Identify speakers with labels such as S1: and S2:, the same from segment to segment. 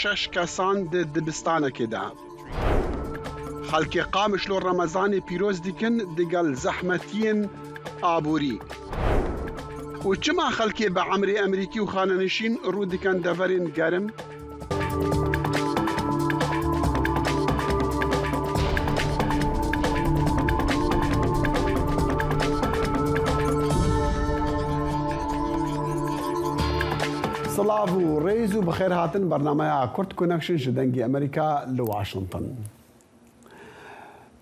S1: شەش کەسان di dibistanekê de. Xelkê Qamişlo Remezanê pîroz dikin digel zehmetiyên aborî. Û çima xelkê bi emrê Emerîkî û xanenişîn rû dikin deverên germ? Silav û rêz û bi xêr hatin bernameya Kurd Connection ji Dengê Amerîka li Washington.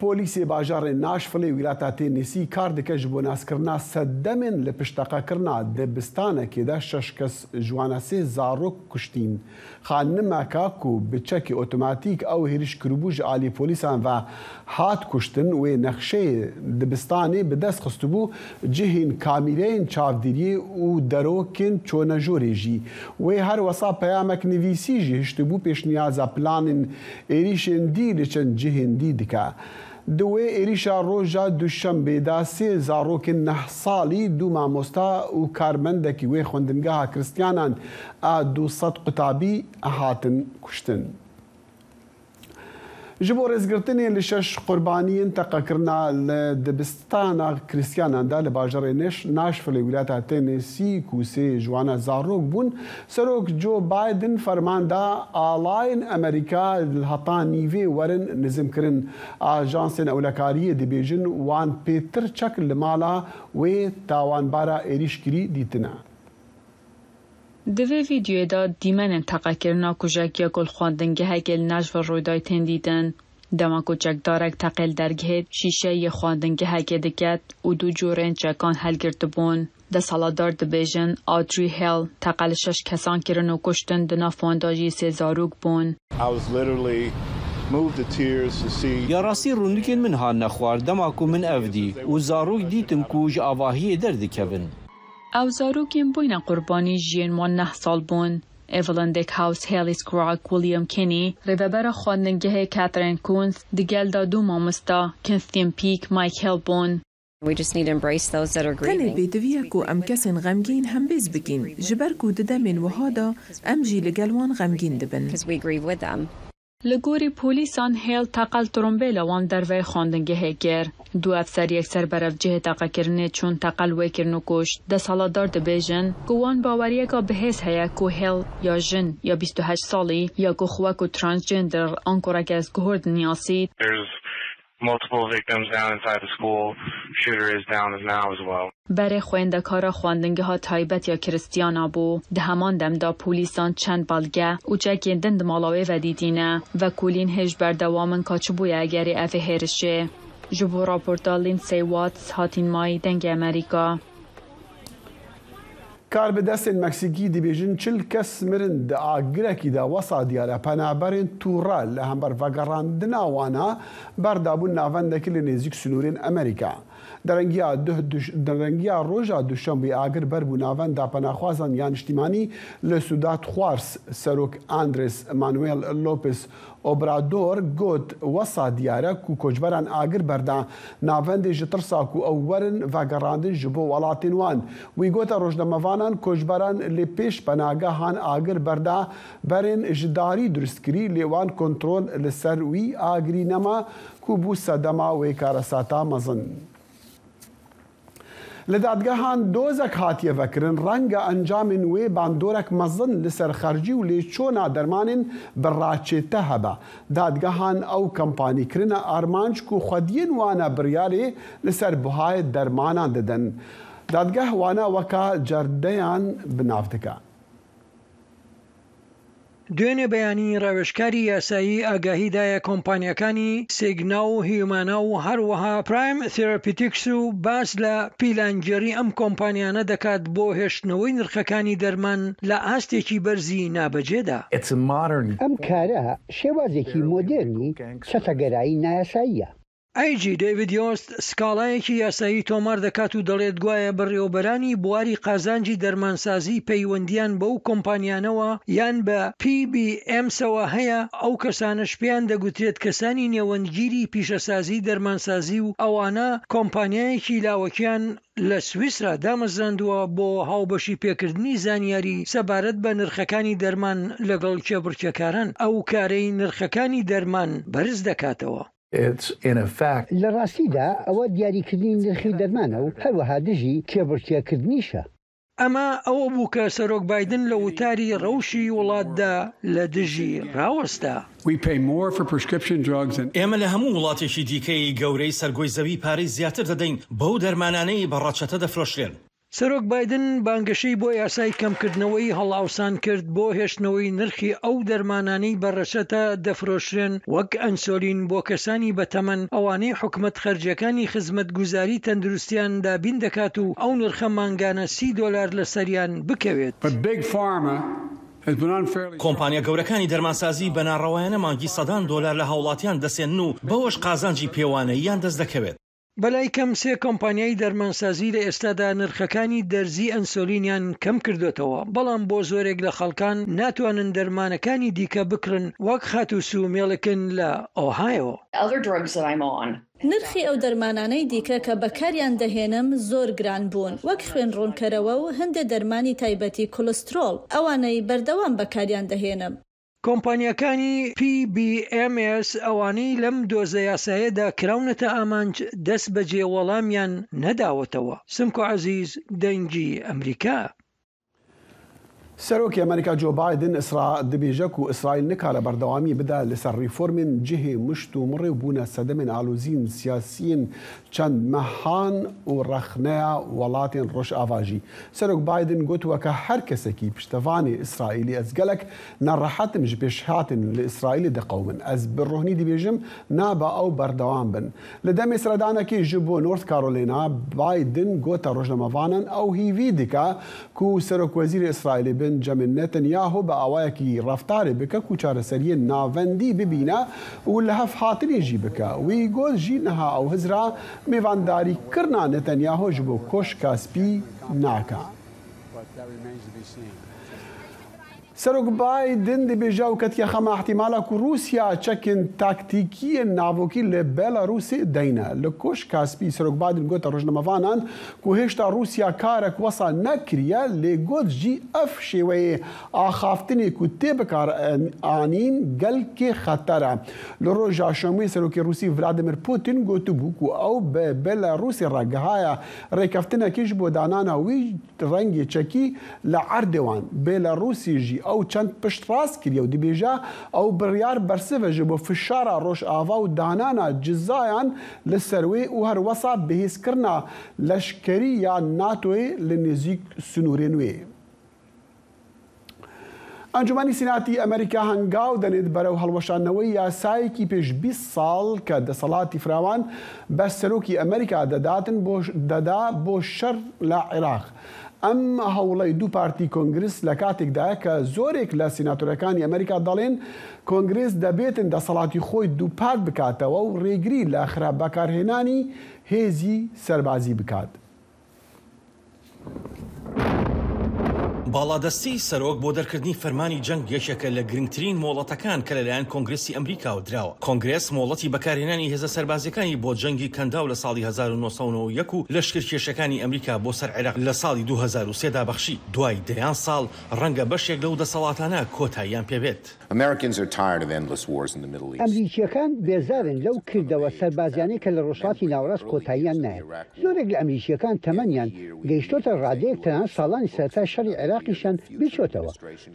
S1: Polîsê bajarê Nashvilleê wîlata Tennessee kar dike ji bo naskirina sedemên li pişt teqekirina dibistanekê de şeş kes ji wan sê zarok kuştîn. Xanimeka ku bi çekê otomatîk ew hêriş kiribû ji aliyê polîsan ve hat kuştin wê nexşeyê dibistanê bi dest xistibû cihên kamîreyên çavdêriyê û derokên çonejorê jî. Wê her wesa peyamek nivîsî jî hiştibû pêşniyaza planên êrîşên dî li çend cihên dî dike. Di wê êrîşa roja duşembê de sê zarokên neh salî, du mamosta û karmendekî wê xwendingeha Kristyanan a 200 qutabî hatin kuştin. Ji bo rêzgirtinê li şeş qurbaniyên teqekirina li dibistana Kristyanan de li bajarê Nashvilleê wîlata Tennessee ku sê ji wan zarok bûn, Serok Joe Biden ferman da alayên Amerîka li heta nîvê werin nizimkirin. Ajansên ewlekariyê dibêjin wan pêtir çek li mala wê tawanbara êrîşkirî dîtine.
S2: Di vê vîdeoyê de dîmenên teqekirina kujekiya ku li xwendingehekê li Nashville rûdayî tên dîtin. Dema ku çekdarek teqê li dergehê şîşeyê xwendingehekê diket û du curên çekan helgirtibûn. Desthilatdar dibêjin Audrey Hale teqe li şeş kesan kirin û kuştin di nav wan de jî sê zarok bûn.
S3: I was literally moved to tears to see.
S4: Ya rastî rûnikên min hat nexwar dema ku min ev dî û zarok dîtin ku ji avahiyê derdikevin.
S2: Ew zarokên bûyne qurbanî jiyên wan neh sal bûn. Evelyn Dieckhaus, Haley Squire, William Kinney, rêvebera xwendingehê Katherine Koonce, digel de du mamosta, Kynthia Peak, Mike Hill bûn.
S5: We just need to embrace those that are
S6: Tenê
S5: grieving.
S6: pêdivî ye ku em kesên xemgîn hembêz bikîn, ji ber ku di demên wiha de em jî li gel wan xemgîn dibin.
S5: Because we grieve with them.
S2: Li gorî polîsan Hale teqel trombêla wan derveyê xwendingehê kir. Du efser yekser berev cihê teqekirinê çûn teqel wê kirin û kuşt. Desthilatdar dibêjin ku wan baweriyeka bihêz heye ku Hale ya jin ya 28 salî ya ku xwe ku transgender anku regezguhor diniyasî
S7: There's multiple victims down inside the school. Shooter is down as now as well.
S2: Berê xwendekara xwendingeha taybet ya Kristiyana bû. Di heman dem de polîsan çend belge û çekên din di mala wê vedîtîne. Vekolîn hêj berdewam in ka çi bûye egerê ev ê hêrişê. Ji bo raporta Lindsay Watts hatîn mayî Dengê Amerîka.
S1: Karbidestên Meksîkî dibêjin 40 kes mirin di agirekî de wesa diyar e penaberên tûre li hember vegerandina wana berdabûn navendekî li nêzîk sînorên Amerîka. Derengiya derengiya roja duşembê agir berbû navenda penaxwazan ya niştîmanî li Ciudad Juárez Serok Andres Manuel Lopez Obrador got wesa diyar e ku koçberan agir berda navendê ji tirsa ku ew werin vegerandin ji bo welatên wan. Wî gote rojnamevanan koçberan li pêş penagehan agir berda berên ji darî durustkirî lê wan kontrol li ser wî agirî nema ku bû sedema wê karesata mezin. Li dadgehan dozek hatiye vekirin renga encamên wê bandorek mezin li ser xercî û lêçûna dermanên bi raçête hebe. Dadgehan ew kampanî kirine armanc ku xwediyên wana biryarê li ser buhayê dermanan didin. Dadgeh wana weka cerdeyan bi nav dike.
S8: دوێنێ بەیانی ڕاوێژکاری یاسایی ئاگاهی دایە کۆمپانیەکانی سیگنا و هیومانا و هەروەها پرایم ثێراپیتیکس و باس لە پیلانگێڕی ئەم کۆمپانیانە دەکات بۆ هێشتنەوەی نرخەکانی دەرمان لە ئاستێکی بەرزی نابەجێدا.
S9: It's a modern
S10: ئەم کارە شێوازێکی مۆدێرنی چەتەگەرایی نایاساییە.
S8: ئەی جی دەیڤد یۆست سکاڵایەکی یاسایی تۆمار دەکات و دەڵێت گوایە بەڕێوەبەرانی بواری قازانجی دەرمانسازی پەیوەندییان بەو کۆمپانیانەوە یان بە پی بی ئێمسەوە هەیە، ئەو کەسانەش پێیان دەگوترێت کەسانی نێوەندگیری پیشەسازی دەرمانسازی و ئەوانە کۆمپانیایەکی لاوەکیان لە سویسرا دامەزراندووە بۆ هاوبەشی پێکردنی زانیاری سەبارەت بە نرخەکانی دەرمان لەگەڵ کێبڕکێکاران، ئەو کارەی نرخەکانی دەرمان بەرز دەکاتەوە.
S9: لە ڕاستیدا ئەوە دیاریکردنی نرخی دەرمانە و هەروەها دژی کێبڕکێکردنیشە.
S8: ئەمە ئەوە بوو کە سەرۆک بایدن لە وتاری ڕەوشی وڵاتدا لە دژی ڕاوەستا.
S10: ئێمە لە هەموو وڵاتێکی دیکەی گەورەی سەر گۆی زەوی پارەی زیاتر دەدەین بەو دەرمانانەی بە ڕەچەتە دەفرۆشرێن.
S8: سەرۆک بایدن بانگەشەی بۆ یاسای کەمکردنەوەی هەڵئاوسان کرد بۆ هێشتنەوەی نرخی ئەو دەرمانانەی بە ڕەچەتە دەفرۆشرێن وەک ئەنسۆلین بۆ کەسانی بەتەمەن، ئەوانەی حکومەت خەرجیەکانی خزمەتگوزاری تەندروستیان دابین دەکات و ئەو نرخە مانگانە سی دۆلار لەسەریان بکەوێت.
S10: کۆمپانیا گەورەکانی دەرمانسازی بە ناڕەوایانە مانگی سەدان دۆلار لە هاوڵاتیان دەسێنن و بەوەش قازانجی پێوانەییان دەستدەکەوێت.
S8: بەلای کەم سێ کۆمپانیای دەرمانسازی لە ئێستادا نرخەکانی دەرزی ئەنسۆلینیان کەمکردۆتەوە، بەڵام بۆ زۆرێک لە خەڵکان ناتوانن دەرمانەکانی دیکە بکڕن وەک خاتوو سوو مێڵکن لە ئۆهایۆ.
S11: نرخی ئەو دەرمانانەی دیکە کە بەکاریان دەهێنم زۆر گران بوون، وەک خوێن ڕوونکەرەوە و هەندێ دەرمانی تایبەتی کولسترۆڵ، ئەوانەی بەردەوام بەکاریان دەهێنم.
S8: کۆمپانیاکانی PBMS ئەوانەی لەم دۆزە یاسایەدا کراونەتە ئامانج دەست بەجێ وەڵامیان نەداوەتەوە. سمکۆ عەزیز، دەنگی ئەمریکا.
S1: سەرۆکی ئەمریکا جۆ بایدن ئیسرا دبێژە ku ئیسرائیل nikare berdewamiyê bide li ser reformên cihê mişt û mirê û bûne sedemên aloziyên siyasiyên çend mehan û rexneya welatên Rojava jî. Serok Biden got weke her kesekî piştevanê Îsraîlî ez gelek nerehet im ji pêşhatên li Îsraîlê diqewimin. Ez bi rohnî dibêjim nabe ew berdewam bin. Li demê seredanekê ji bo North Carolina, Biden gote rojnamevanan ew hîvî dike ku Serokwezîrê Îsraîlê Benjamin Netanyahu bi awayekî reftarê bike ku çareseriyên navendî bibîne û lihevhatinê jî bike. Wî got jî niha ew hizra mêvandarîkirina Netanyahu ji bo Koşka Spî nake. Serok Biden dibêje ew ketiye xema îhtîmala ku Rûsya çekên taktîkî yên navokî li Belarûsê deyne. Li Koşka Spî Serok Biden gote rojnamevanan ku hêjta Rûsya karek wisa nekiriye lê got jî ev şêweyê axaftinê ku tê bikaranîn gelkê xeter e. Li roja Şemê Serokê Rûsî Vladimir Putin gotibû ku ew bi Belarûsê re gihaye rêkeftinekê ji bo danana wî Rengê çekî li erdê wan Bêlarûsê jî ew çend piştrast kiriye û dibêje ew biryar bersiv e ji bo fişara Rojava û danana cizayan li ser wê û her wesa bihêzkirina leşkerî ya NATOyê li nêzîk sinûrên wê. Encûmenî Sînatî Amerîka hengaw denêt berew helweşandnewey yasayekî pêş 20 sal ke deselatî firawan be serokî Amerîka dedatin bo deda bo şer le Iraq. Em hewley du partî Kongres le katêk daye ke zorêk le sînatorekanî Amerîka delên Kongres debêtin deselatî xoy dupat bikatewe û rêgirî le xirab bekarhênanî hêzî serbazî bikat.
S10: باڵادەستیی سەرۆک بۆ دەرکردنی فەرمانی جەنگ یەکێکە لە گرنگترین مۆڵەتەکان کە لەلایەن کۆنگرێسی ئەمریکاوە دراوە. کۆنگرێس مۆڵەتی بەکارهێنانی هێزە سەربازییەکانی بۆ جەنگی کەنداو لە ساڵی 1991 و لەشکرکێشیەکانی ئەمریکا بۆ سەر عێراق لە ساڵی 2003 دا بەخشی. دوای دەیان ساڵ ڕەنگە بەشێک لەو دەسەڵاتانە کۆتاییان پێبێت.
S9: ئەمریکییەکان بێزارن لەو کردەوە سەربازیانەی کە لە ڕۆژهەڵاتی ناوەڕاست کۆتاییان نایەت. زۆرێک لە ئەمریکییەکان تەمەنیان گەیشتۆتە ڕادەیەک تەنانەت ساڵانی سەرەتای شەڕی عێراقیشیان بیرچۆتەوە.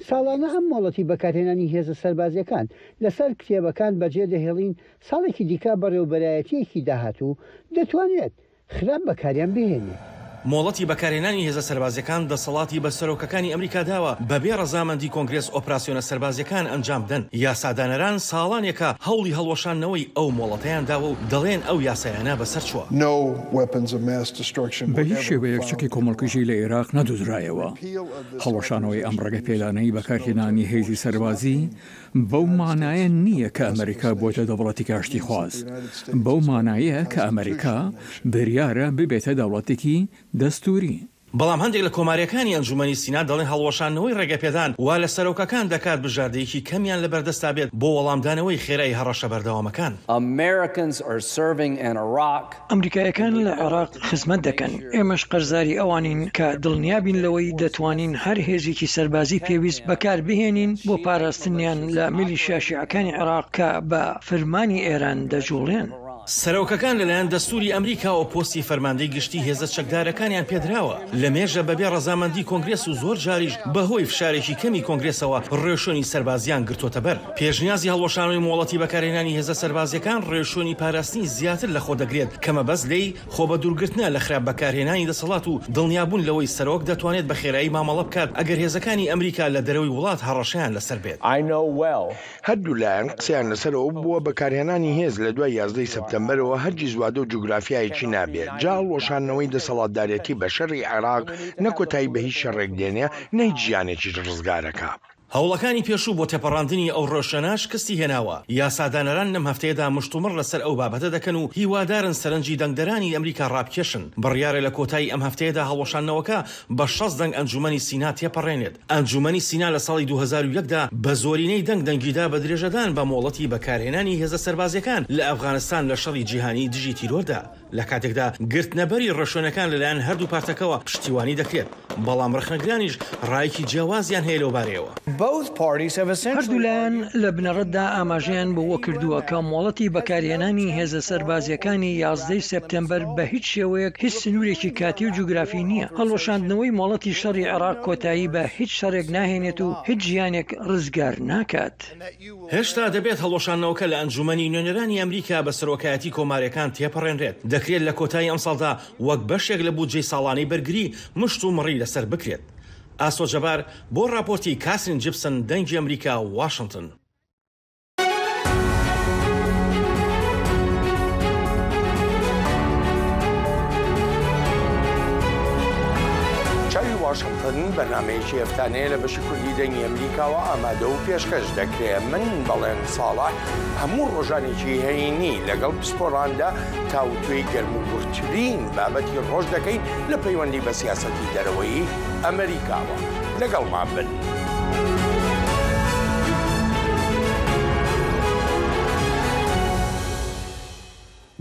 S9: ساڵانە ئەم مۆڵەتی بەکارهێنانی هێزە سەربازییەکان لەسەر کتێبەکان بەجێدەهێڵین، ساڵێکی دیکە بەڕێوەبەرایەتییەکی داهاتوو دەتوانێت خراپ بەکاریان بهێنێت.
S10: مۆڵەتی بەکارهێنانی هێزە سەربازییەکان دەسەڵاتی بە سەرۆکەکانی ئەمریکا داوە بەبێ ڕەزامەندی کۆنگرێس ئۆپراسیۆنە سەربازییەکان ئەنجام بدەن. یاسادانەران ساڵانێکە هەوڵی هەڵوەشاندنەوەی ئەو مۆڵەتەیان داوە و دەڵێن ئەو یاسایانە بەسەرچووە.
S12: بە هیچ شێوەیەک چەکی کۆمەڵکوژی لە ئێراق نەدۆزرایەوە. هەڵوەشانەوەی ئەم ڕێگەپێدانەی بەکارهێنانی هێزی سەربازی. بەو مانایە نییە کە ئەمریکا بووەتە دەوڵەتێکی ئاشتیخواز، بەو مانایەیە کە ئەمریکا بریارە ببێتە دەوڵەتێکی دەستووری.
S10: بەڵام هەندێک لە کۆمارییەکانی ئەنجومەنی سینات دەڵێن هەڵوەشاندنەوەی ڕێگەپێدان وا لە سەرۆکەکان دەکات بژاردەیەکی کەمیان لەبەردەستا بێت بۆ وەڵامدانەوەی خێرای هەڕەشە بەردەوامەکان.
S8: ئەمریکاییەکان لە عێراق خزمەت دەکەن، ئێمەش قەرزاری ئەوانین کە دڵنیابین لەوەی دەتوانین هەر هێزێکی سەربازی پێویست بەکاربهێنین بۆ پاراستنیان لە میلیشیا شیعەکانی عێراق کە بە فرمانی ئێران دەجوڵێن.
S10: سەرۆکەکان لەلایەن دەستووری ئەمریکاوە پۆستی فەرماندەی گشتی هێزە چەکدارەکانیان پێدراوە، لە مێژە بەبێ ڕەزامەندی کۆنگرێس و زۆر جاریش بەهۆی فشارێکی کەمی کۆنگرێسەوە ڕێوشوێنی سەربازییان گرتۆتەبەر. پێشنیازی هەڵوەشانەوەی مۆڵەتی بەکارهێنانی هێزە سەربازییەکان ڕێوشوێنی پاراستنی زیاتر لەخۆدەگرێت کە مەبەست لێی خۆبەدوورگرتنە لە خراپ بەکارهێنانی دەسەڵات و دڵنیابوون لەوەی سەرۆک دەتوانێت بە خێرایی مامەڵە بکات ئەگەر هێزەکانی ئەمریکا لە دەرەوەی وڵات هەڕەشەیان لەسەر بێت.
S13: هەردوو لایەن قسەیان لەسەر ئەوە بووە بەکارهێنانی هێز لە دوای یازدەی سەپتەمبەرەوە هەرگیز وادە و جوگرافیایەکی نابێ، جا هەڵوەشاندنەوەی دەسەڵاتدارێتی بە شەڕی عێراق نە کۆتایی بە هیچ شەڕێک دێنێ نە هیچ ژیانێکیش ڕزگارەکا.
S10: هەوڵەکانی پێشوو بۆ تێپەڕاندنی ئەو ڕێوشوێنە شکستی هێناوە، یاسادانەران لەم هەفتەیەدا مشتومڕ لەسەر ئەو بابەتە دەکەن و هیوادارن سەرنجی دەنگدەرانی ئەمریکا ڕابکێشن. بڕیارە لە کۆتایی ئەم هەفتەیەدا هەڵوەشاندنەوەکە بە 60 دەنگ ئەنجوومەنی سینا تێپەڕێنێت. ئەنجوومەنی سینا لە ساڵی 2001 دا بە زۆرینەی دەنگ دەنگیدا بە درێژەدان بە مۆڵەتی بەکارهێنانی هێزە سەربازییەکان لە ئەفغانستان لە شەڕی جیهانی دژی تیرۆردا. لە کاتێکدا گرتنەبەری ڕێوشوێنەکان لەلایەن هەردوو پارتەکەوە پشتیوانی دەکرێت، بەڵام ڕەخنەگرانیش ڕایەکی جیاوازیان هەیە لەوبارەیەوە.
S8: هەردوولایەن لە بنەڕەتدا ئاماژەیان بەوە کردووە کە مۆڵەتی بەکارهێنانی هێزە سەربازییەکانی یازدەی سێپتێمبەر بە هیچ شێوەیەک هیچ سنوورێکی کاتی و جوگرافی نییە. هەڵوەشاندنەوەی مۆڵەتی شەڕی عێراق کۆتایی بە هیچ شەڕێک ناهێنێت و هیچ ژیانێک ڕزگار ناکات.
S10: هێشتا دەبێت هەڵوەشاندنەوەکە لە ئەنجوومەنی نوێنەرانی ئەمریکا بە سەرۆکایەتی کۆمارییەکان تێپەڕێنرێت. دەکرێت لە کۆتایی ئەمساڵدا وەک بەشێک لە بودجەی ساڵانەی بەرگری مشتومڕی لەسەر بکرێت. ئاسۆ جەبار، بۆ ڕاپۆرتی کاسرین جیپسن، دەنگی ئەمریکا، واشنتن.
S13: چاوی واشنتن بەرنامەیەکی هەفتانەیە لە بەشی کوردی دەنگی ئەمریکاوە ئامادە و پێشکەش دەکرێ. من بەڵێن ساڵح هەموو ڕۆژانێکی هەینی لەگەڵ پسپۆڕاندا تاوتوێی گەرموگوڕترین بابەتی ڕۆژ دەکەین لە پەیوەندی بە سیاسەتی دەرەوەیی ئەمریکاوە. لەگەڵمان بن.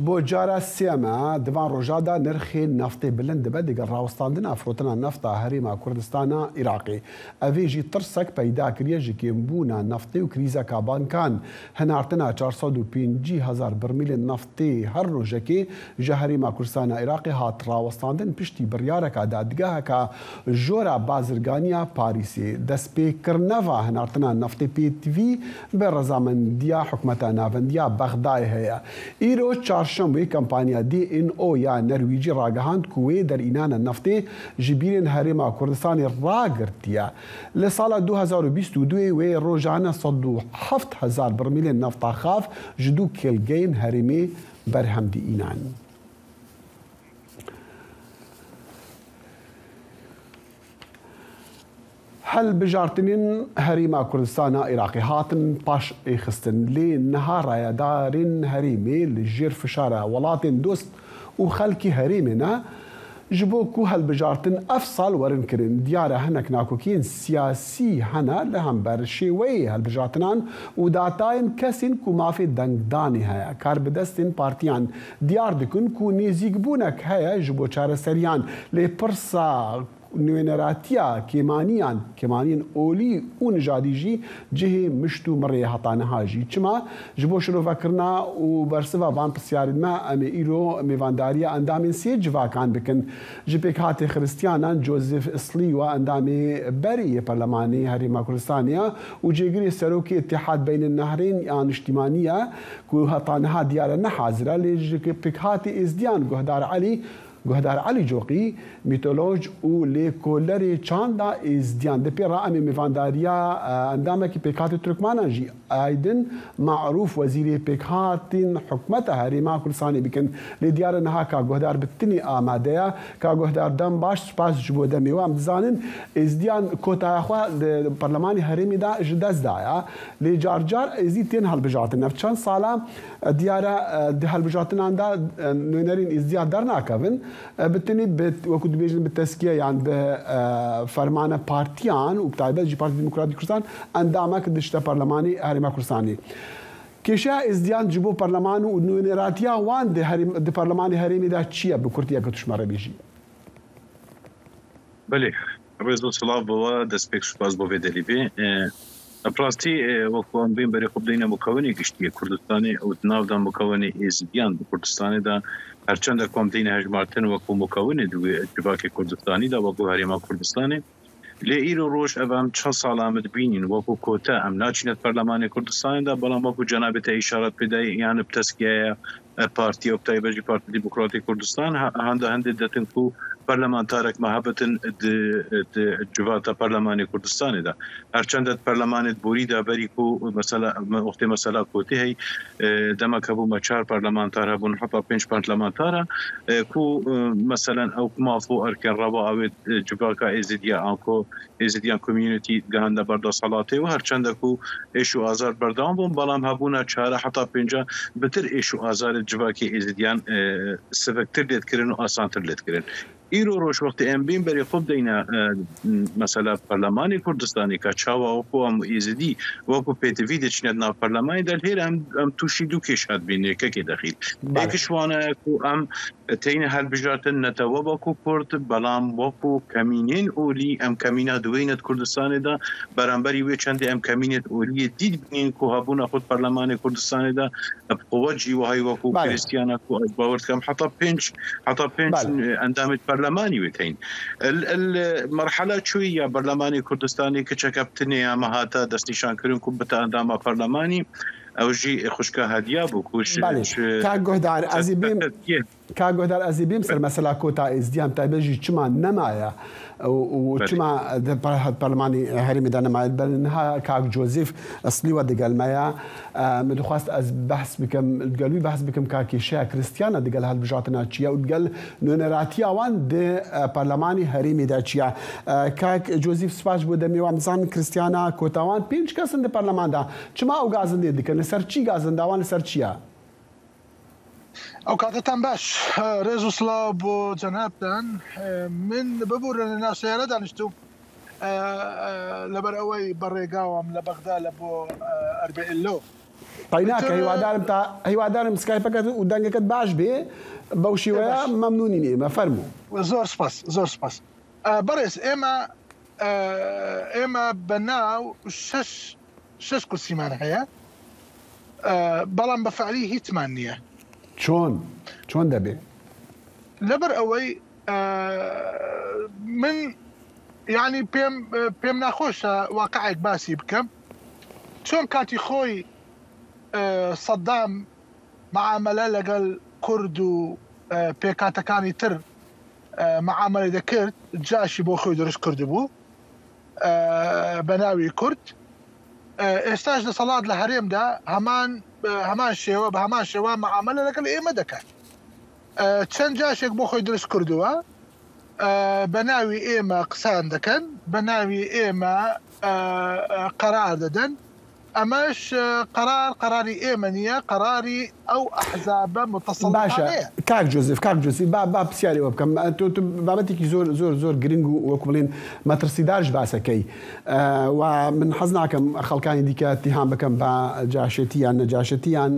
S1: بۆ جارا سێمە دڤان ڕۆژادا نرخێ نەفتێ بلند دبە دگەل ڕاوەستاندنا فرۆتنا نەفتا هەرێما کوردستانا ئیراقێ. ئەڤێ ژی ترسەک پەیدا کریە ژ کێمبوونا نەفتێ و کریزەکا بانکان. هنارتنا 450 هەزار برمیل نەفتێ هەر ڕۆژەکێ ژ هەرێما کوردستانا ئیراقێ هات ڕاوەستاندن پشتی بڕیارەکا دادگاهەکا ژۆرا بازرگانیا پاریسێ. دەستپێکرنەڤا هنارتنا نەفتێ پێتڤی بە ڕەزامەندیا حکومەتا ناڤەندیا بەغداێ هەیە. ئیرۆ چارشەموێ کەمپانیا DNO یا نەرویجی ڕاگەهاند کو وێ دەرئینانە نەفتێ ژ بیرێن هەرێما کوردستانێ ڕاگرتیە. لە ساڵا 2022 وێ ڕۆژانە 107 هەزار برمیلێن نەفتا خاڤ ژ دوو کێلگەێن هەرێمێ بەرهەم دیئینان. هەلبژارتنێن هەرێما کوردستانا ئیراقێ هاتن پاش ئێخستن لێ نها رایەدارێن هەرێمێ لە ژێر فشارە وەڵاتێن دۆست و خەلکی هەرێمێ نە ژ بۆ کو هەلبژارتن ئەف ساڵ وەرن کرن دیارە هەنەک ناکۆکیێن سیاسی هەنە لە هەمبەر شێوەیێ هەلبژارتنان و داتایێن کەسێن کو مافێ دەنگدانێ هەیە کاربدەستێن پارتیان دیار دکن کو نێزیکبوونەک هەیە ژ بۆ چارەسەریان لێ پرسا نوێنەراتیا کێمانیان، کێمانیێن ئۆلی و نژادی ژی جهێ مشت و مڕێ هەتا نها ژی چما ژ بۆ شرۆڤەکرنا و بەرسڤا ڤان پرسیارێن مە ئەمێ ئیرۆ مێڤاندارییا ئەندامێن سێ جڤاکان بکن ژ پێکهاتێ خرستیانان جۆزیف ئسڵیوە ئەندامێ بەرێ یێ پەرلەمانێ هەرێما کوردستانێ و جێگرێ سەرۆکێ ئیتیحاد بەین النهرین یا نشتیمانیە کو هەتا نها دیارە نە حازرە لێ ژ پێکهاتێ ئێزدیان گوهدار عەلی. Guhdar Elî Coqî, mîtoloj û lêkolerê çanda Êzdiyan di pê re em ê mêvandariya endamekî pêkhatê Tirkmanan jî Aydin Marûf wezîrê pêkhatên hikûmeta Herêma Kurdistanê bikin. Lê diyar e niha ka guhdar bi tinê amade ye. Ka guhdar dem baş spas ji bo demê we. Em dizanin Êzdiyan kotaya xwe di Parlemanê Herêmê de ji dest daye. Lê car car Êzdî tên hilbijartin. Ev çend sal e diyar e di hilbijartinan de nûnerên Êzdiyan dernakevin. Bi tenê bi wekû dibêjin bi teskiye yan bi fermana partiyan û bi taybet jî Partî Demokratîk Kurdistan endamek dişte Parlemanê Herêma Kurdistanê. Kêşeya Êzdiyan ji bo parleman û nûneratiya wan di di parlemanê herêmê de çi ye bi kurtî eke tu ji me re bêjî?
S14: Belê, Rêz û silav bo we, destpêk spas bo vê delîvê. Bi rastî wek ku em bên berê xwe bideyne mukewinê giştî yê Kurdistanê û di nav de mukewinê Êzidiyan di Kurdistanê de her çend e ku em deyne hejmartin wekû mukewinê di wê civakê Kurdistanî de wekû Herêma Kurdistanê. Lê îro roj ev em çend sal e em dibînîn wekû kote em naçîne di Perlemanê Kurdistanê de belam wekû cenabê te îşaret pê dayî yan bi tezkiyeya Partiya û bi taybet jî Partî Demokratî Kurdistan handa hindê detin ku perlemantarek me hebitin di di civata perlemanê Kurdistanê de. Her çend di perlemanê di borî de berî ku mesela wextê mesela kotî hey demek hebû me çar perlemantar hebûn heta pênc perlemantara ku meselen ew maf û erkên rewa ew ê civaka Êzidiya anko Êzidiyan Community gihande ber desthilatê û her çende ku êş û azar berdewam bûn, belam hebûna çare heta pênca bitir êş û azarê civakê Êzidiyan siviktir lê dikirin û asantir lê dikirin. Îro roj wextê em bên berê xwe bideyne mesela Perlemanê Kurdistanê ka çawa wekû em Êzidî wekû pêtivî diçine di nav perlemanê de li hêr em em tûşî du kêşa dibînin yekekê dexîl. Yek ji wan e ku em Teyne hilbijartin netewe wekû Kurd, belam wekû kemînên olî em kemîna diwêne di Kurdistanê de, beramberî wê çendê em kemînê di oliyê dî dibînîn ku hebûna xwe di Perlemanê Kurdistanê de bi quwet jî wehayî wekû Krîstiyana ku ez bawer dikim heta pênc heta pênc endamê di perlemanî wê teyn. El merhela çûyî ya Berlemanê Kurdistanê kiçeke bi tinê ya me hate destnîşankirin ku bite endama perlemanî. Ew jî xwişka Hediya bû ku ji
S1: Belê. Kak Guhdar, ez ê bêm Kak Guhdar, ez ê bêm ser mesela kota Êzdiyan taybet jî çima nemaye û çima di parlemanê herêmê de nemaye. Belê niha Kak Joseph Sliwa digel me ye. Min dixwest ez behs bikim, digel wî behs bikim ka kêşeya Kristiyana digel hilbijartina çi ye û digel nûneratiya wan di parlemanê herêmê de çi ye. Kak Joseph spas ji bo demê wan. Dizanin Kristiyana kota wan pênc kes in di parleman de. Çima ew gazindê dikin? Li ser çî gazinda wan li ser çi ye?
S15: Ew katetan baş. Rêz û silav bo cenabtan. Min bibûrin li nav seyare daniştûm. Li ber ewey bi rêgawam li Bexda li bo Erbeîllo.
S1: Qeynake hîwadarm ta hîwadarm skypeket û dengeket baş bê bew şêweya memnûnîn ême fermo.
S15: Zor spas zor spas. Berêz ême ême bi nav şeş شەش کورسیمان هەیە بەڵام بە فعلی هیچمان نییە.
S1: چۆن؟ چۆن دەبێ؟
S15: لەبەر ئەوەی من یانی پێم پێم ناخۆشە واقعێک باسی بکەم چۆن کاتی خۆی سەدام معاملە لەگەڵ کورد و پێکاتەکانی تر معاملەی دەکرد جاشی بۆ خۆی دروست کردبوو بە ناوی کورد ئێستاش دەسەڵات لە هەرێمدا هەمان هەمان شێوە بە هەمان شێوە معاملە لەگەڵ ئێمە دەکات چەند جاشێک بۆ خۆی دروست کردووە بە ناوی ئێمە قسان دەکەن بە ناوی ئێمە قەرار دەدەن ئەمەش قەرار قەراری ئێمە نییە، قەراری ئەو ئەحزابە
S1: باشە
S15: موتەسەڵیتانەیە.
S1: کاک جۆزیف کاک جۆزیف با با پرسیاری ئەوە بکەم تۆ تۆ بابەتێکی زۆر زۆر زۆر گرنگ و وەکو بڵێن مەترسیدارش باسەکەی و من حەز ناکەم خەڵکانی دیکە اتهام بکەم بە جاشێتی یان نەجاشێتی یان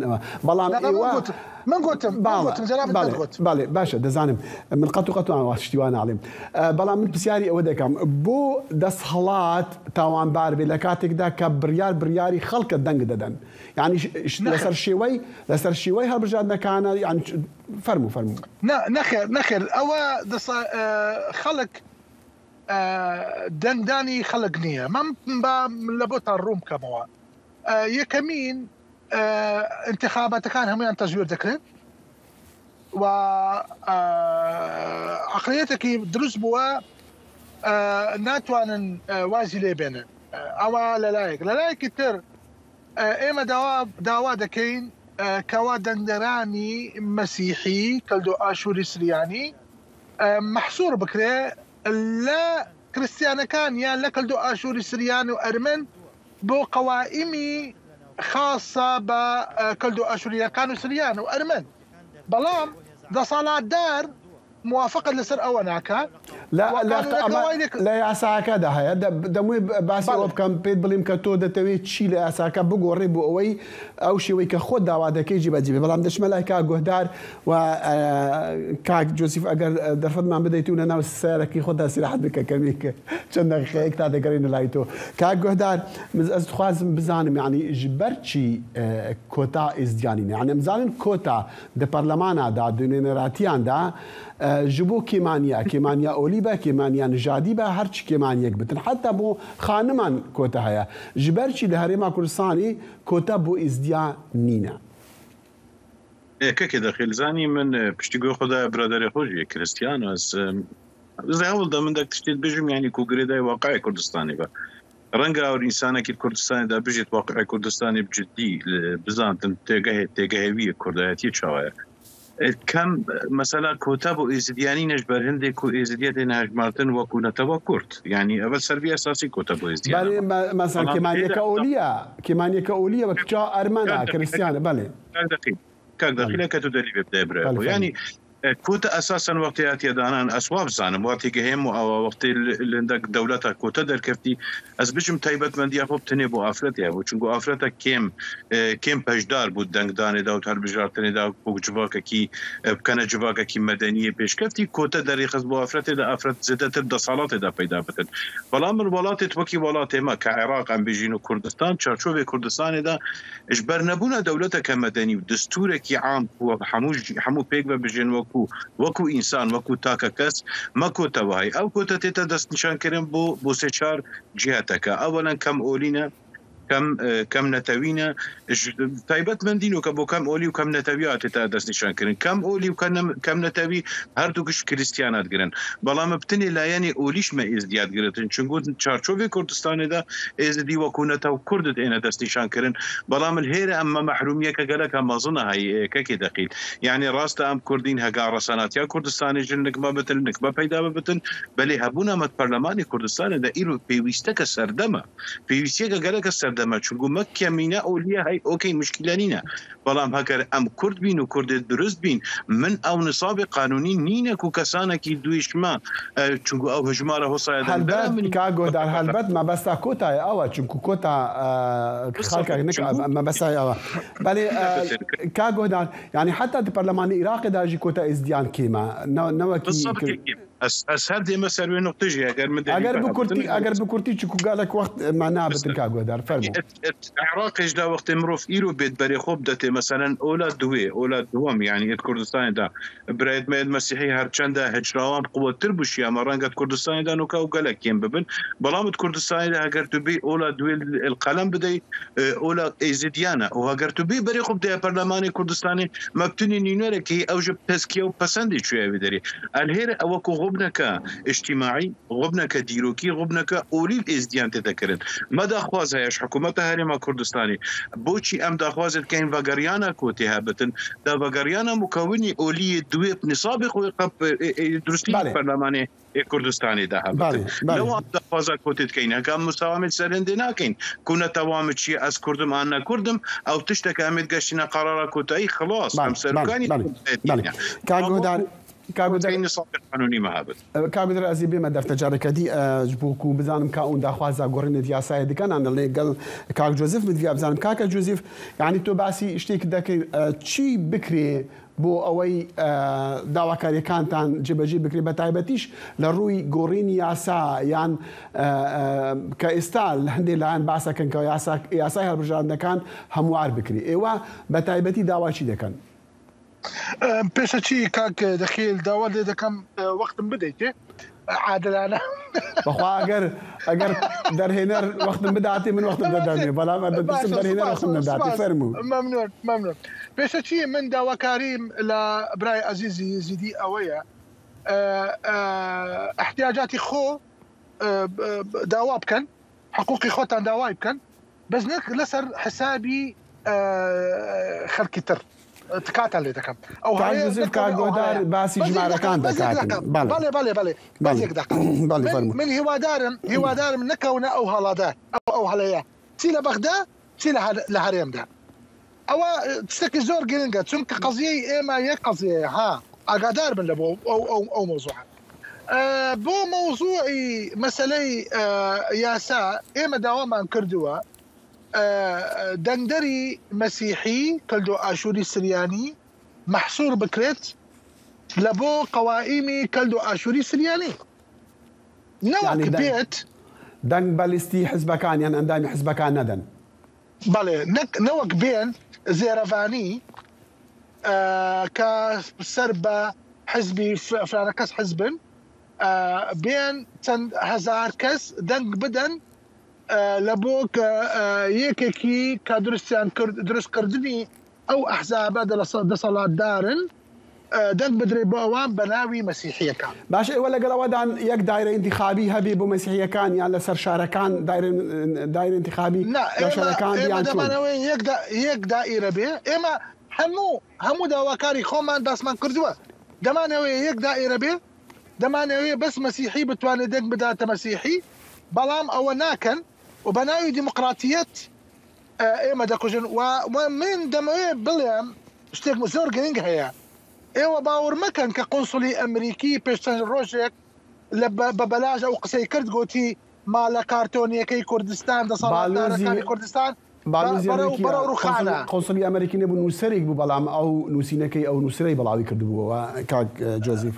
S1: بەڵام
S15: نا نا من
S1: ئێوە
S15: گوتم من گوتم من
S1: باڵە
S15: گوتم جەنابت
S1: بەڵێ
S15: نەتگوت.
S1: بەڵێ باشە دەزانم من قەت و قەت وا شتی وا ناڵێم بەڵام من پرسیاری ئەوە دەکەم بۆ دەسهەڵات تاوانبار بێت لە کاتێکدا کە بڕیار بڕیاری خەڵکە دەنگ دەدەن یانی لەسەر شێوەی لەسەر شێوەی هەڵبژاردنەکانە یان فەرموو فەرموو.
S15: نا نەخێر نەخێر ئەوە دەسە خەڵک دەنگدانی خەڵک نییە مەم با لە بۆتان ڕوون بکەمەوە یەکەمین ئینتخاباتەکان هەمویان تەزویر دەکرێن. و عەقڵیەتێکی دروست بووە ناتوانن وازی لێ بێنن ئەوە لەلایەک لەلایەکی تر ئێمە داوا داوا دەکەین کەوا دەنگدەرانی مەسیحی کەلدۆ ئاشووری سریانی مەحسوور بکرێ لە کریستیانەکان یان لە کەلدۆ ئاشووری سریان و ئەرمن بۆ قەوائیمی خاصە بە کەلدۆ ئاشوورییەکان و سریان و ئەرمەن بەڵام دەسەڵاتدار موافقەت لەسەر ئەوە ناکات
S1: لە لە یاساکەدا هەیە دەموێ باسی ئەوە بکەم پێت بڵیم کە تۆ دەتەوێت چی لە یاساکە بگۆڕێ بۆ ئەوەی ئەو شێوەی کە خۆت داوا دەکەی جێبەجێ بێ بەڵام دەچمە لای کاک گۆهدار و کاک جۆسیف ئەگەر دەرفەتمان بدەیت و لە ناو سەیارەکەی خۆتدا سیراحەت بکە کەمێک چەند دەقیقەیەک تا دەگەڕێینە لای تۆ کاک گۆهدار من ئەز دخوازم بزانم یعنی ji ber çi kota êzdiyanî ne yani em zanin kota di parlemana da di nûneratiyan da ji bo kêmaniya kêmaniya olî be kêmaniya nijadî be her çi kêmaniyek bitin heta bo xaniman kota heye ji ber çi li herêma Kurdistanê Kota بۆ ئیزدیا نینە.
S14: ئێ کەکێ دەخیل زانی من پشتی گوێ خۆ دایە برادەرێ خۆ ژی کریستیان ئەز ئەز هەوڵ دەم من دەک تشتێت بژم یانی کو گرێدای واقعی کوردستانی بە ڕەنگە ئەور ئینسانێکی کوردستانی دا بژێت واقعی کوردستانی بجدی بزانتن تێگەهێ تێگەهێویە کوردایەتی چاوایە کەم مەسەلا کۆتا بۆ ئێزیدیانی نەش بەر هەندێک و ئێزیدیە دێنە هەژمارتن وەکو نەتەوە کورد یانی ئەوە سەر ڤی ئەساسی کۆتا بۆ ئێزدیانە
S1: بەێ مەسەن
S14: بەڵام
S1: کێمانیەکە ئۆلیە کێمانیەکە ئۆلیە وە کچا ئەرمەنە کریستیانە بەێ
S14: کاک دەخیل کاک دەخیل کە تو دەلی بێ بدای برای خۆ یانی کۆتە ئەساسەن وەختی هاتیە دانان ئەس وابزانم وا تێگەهێم و ئەوە وەختی لەندەک دەولەتە کۆتە دەرکەفتی ئەس بژم تایبەتمەندیا خۆ بتنێ بۆ ئافرەتێ هەبوو چونکو ئافرەتە کێم کێم پەشدار بوو دەنگدانێ دا و هەلبژارتنێ دا بۆ جڤاکەکی بکەنە جڤاکەکی مەدەنیە پێشکەفتی کۆتە دەریخست بۆ ئافرەتێ دا ئافرەت زێدەتر دەسەڵاتێ دا پەیدا بکەن بەڵام من وەڵاتێت وەکی وەڵاتێ مە کە عێراق ئەم بژین و کوردستان چارچۆڤێ کوردستانێ دا ژ بەر نەبوونە دەولەتەکە مەدەنی و دستورەکی عام کوە هەموو هەموو پێک بە بژێن وەکو وەکو ئینسان وەکو تاکە کەس مە کۆتە وەهای ئەو کۆتە تێتە دەستنیشان کرن بۆ بۆ سێ چار جیهەتەکە ئەوەلەن کەم ئۆلینە کەم کەم نەتەوینە تایبەت مەندین و کە بۆ کەم ئۆلی و کەم نەتەوی تێتە دەستنیشان کرن کەم ئۆلی و کەم نەتەوی هەردووکش کریستیانات گرن بەڵام بتنێ لایەنی ئۆلیش مە ئێزدیات گرتن چونگو چارچۆڤێ کوردستانێدا ئێزدی وەکو نەتەو کوردت ئێنە دەستنیشان کرن بەڵام الهێرە ئەم مە مەحرومیەکە گەلەکە مەزنە هەی کەکێ دەقیل یانی ڕاستە ئەم کوردین هەگا ڕەسەناتیا کوردستانێ ژن نکمە بتن نکمە پەیدا ببتن بەلێ هەبوونا مەت پەرلەمانی کوردستانێ دە ئیرو پێویستەکە سەردەمە پێویستیەکە گەلەکە سەردەمە چونگو مە کەمینە ئۆلیە هەی ئۆکەی مشکیلە نینە بەڵام هەگەر ئەم کورد بین و کوردێ دروست بین من ئەو نسابێ قانونی نینە کو کەسانەکی دویشمە چونکو ئەو هژمارە هۆسایە دەنگدەرە
S1: هەلبەت
S14: منی
S1: کاک گۆدار هەلبەت مەبەستا کۆتایە ئەوە چونکو کۆتا خەڵکە نەک مەبەستای ئەوە بەلێ کاک گۆدار یانی حەتا di پەرلەمانی ئیراقێ دا ژی کۆتا ئێزدیان کێمە نەوەکی
S14: ئەس ئەس هەر دێمە سەر وێ نوقتە ژی ئەگەر من دەلیل
S1: ئەگەر
S14: بە
S1: بکورتی
S14: هەبتن
S1: ئەگەر بکورتی چونکو گەلەک وەخت ما نابتن کاک گۆدار فەرموو.
S14: عێراقیش دا وەختێ مرۆڤ ئیرۆ بێت بەرێ خۆ بدەتێ مەسەلەن ئۆلا دوێ ئۆلا دووەم یانی ئێت کوردستانێ دا برایت مەیەت مەسیحی هەرچەندە هجراوان قوەتتر بوشی ئەمە ڕەنگە کوردستانێ دا نوکا و گەلەک کێم ببن بەڵام ت کوردستانێ دا هەگەر تو بێی ئۆلا دوێ ال قەلەم بدەی ئۆلا ئێزیدیانە و هەگەر تو بێی بەرێ خۆ بدەیە پەرلەمانێ کوردستانێ مەبتونی نوینەرەکی ئەو ژ تەزکیە و پەسەندی چویە وێ دەرێ ئەلهێرە ئەوە کو غوبنەکە ئیجتیماعی غوبنەکە دیرۆکی غوبنەکە ئۆلی ئێزدیان تێتە کرن مە داخواز هەیە ژ حکوومەتە هەرێما کوردستانی بۆچی ئەم داخوازێ دکەین ڤەگەڕیانە کۆ تێ هەبتن دا ڤەگەڕیانە مکەونی ئۆلیێ دوێ نسابێ خۆی قەپ دروستی
S1: بەڵێ.
S14: پەرلەمانێ ئێ کوردستانێ دا هەبتن
S1: بەڵێ بەڵێ.
S14: لەوە ئەم داخوازا کۆ تێ دکەین هەکا مساوامێ سەر هندێ ناکەین کو نەتەوامە چیە ئەز کوردم ئان نەکوردم ئەو تشتەکە ئەمێ گەشتینە قەرارا کۆتایی خڵاس
S1: بەڵێ
S14: ئەم
S1: بەڵێ
S14: سەرکانی
S1: بەڵێ بەڵێ. کاک گۆدار کاک گۆدار کاک گۆدار ئەزی بێمە دەفتە جارەکە دی ji bo ku bizanim ka ûn daxwaza guherînê di yasayê dikin an lê gel kak Joseph min diviya bizanim kaka Joseph yanî تۆ باسی شتێک دەکەی چی بکرێ بۆ ئەوەی داواکاریەکانتان جێبەجێ بکرێت بە تایبەتیش لە ڕووی گۆڕینی یاسا یان کە ئێستا لە هەندێک لایەن باسەکەن کە یاسای هەڵبژاردنەکان هەموار بکرێ ئێوە بە تایبەتی داوای چی دەکەن؟
S15: پێشەکی کاک دەخیل داوا لێ دەکەم وەختم بدەیتێ عادلانە.
S1: بەخوا ئەگەر ئەگەر دەرهێنەر وەختم بداتێ من وەختم دەدەمێ بەڵام ئەدەترسم دەرهێنەر وەختم نەداتێ فەرموو.
S15: مەمنون مەمنون پێشەکی من داواکاریم لە برای ئەزیزی یزیدی ئەوەیە ئیحتیاجاتی خۆ داوا بکەن حقوقی خۆتان داوای بکەن بەس نەک لەسەر حسابی خەلکی تر تکاتان لێ دەکەم
S1: ئەو کاک یوسف کاک گۆدار باسی ژمارەکان دەکات
S15: بەڵێ بەڵێ بەڵێ بەس یەک دەقە من هیوادارم هیوادارم نەکەونە ئەو هەڵەدە ئەو هەڵەیە چی لە بەغدا چی لە هەرێمدا ئەوە شتێکی زۆر گرنگە چونکە قەزیەی ئێمە یەک قەزیەیە ها ئاگادار بن لە بۆ ئەو ئەو ئەو مەوزوعە بۆ مەوزوعی مەسەلەی یاسا ئێمە داوامان کردووە دەنگدەری مەسیحی کەلدۆ ئاشوری سریانی مەحسور بکرێت لە بۆ قەوائیمی کەلدۆ ئاشوری سریانی نەوەک بێت
S1: دەنگ بە لیستی حزبەکان یان ئەندامی حزبەکان نەدەن.
S15: بەڵێ نەک نەوەک بێن زێرەڤانی کە سەر بە حزبی فلانە کەس حزبن بێن چەند هەزار کەس دەنگ بدەن لە بۆ یەکێکی کە دروستیان کرد دروستکردنی ئەو ئەحزابە دەسەڵاتدارن دەنگ بدرێت بۆ ئەوان بە ناوی مەسیحییەکان.
S1: باشە ئێوە لەگەڵ ئەوەدان یەک دایرە ئینتیخابی هەبێ بۆ مەسیحییەکان یان لەسەر شارەکان دایرە ئینتیخابی
S15: نا
S1: لە
S15: ئێمە
S1: شارەکان
S15: ئێمە
S1: یان چۆن؟
S15: دەمانەوەی یەک دا یەک دائیرە بێ ئێمە هەموو هەموو داواکاری خۆمان باسمان کردووە دەمانەوەی یەک دائیرە بێ دەمانەوێ بەس مەسیحی بتوانێ دەنگ بداتە مەسیحی بەڵام ئەوە ناکەن و بە ناوی دیموقراتیەت ئێمە دەکوژن و من دەمەوێ بڵێم شتێک زۆر گرنگ هەیە ئێوە باوەڕ مەکەن کە قونسڵی ئەمریکی پێش چەند ڕۆژێک لە بە بەلاش ئەو قسەی کرد گۆتی مالە کارتۆنیەکەی کوردستان دەسەڵاتدارەکانی کوردستان
S1: باڵیۆزی
S15: بەرەو
S1: ئەمریکی
S15: بەرەو ڕوخانە.
S1: قونسڵی ئەمریکی نەبوو نووسەرێک بوو بەڵام ئەو نووسینەکەی ئەو نووسرەی بڵاوی کردبووەوە کاک جۆزیف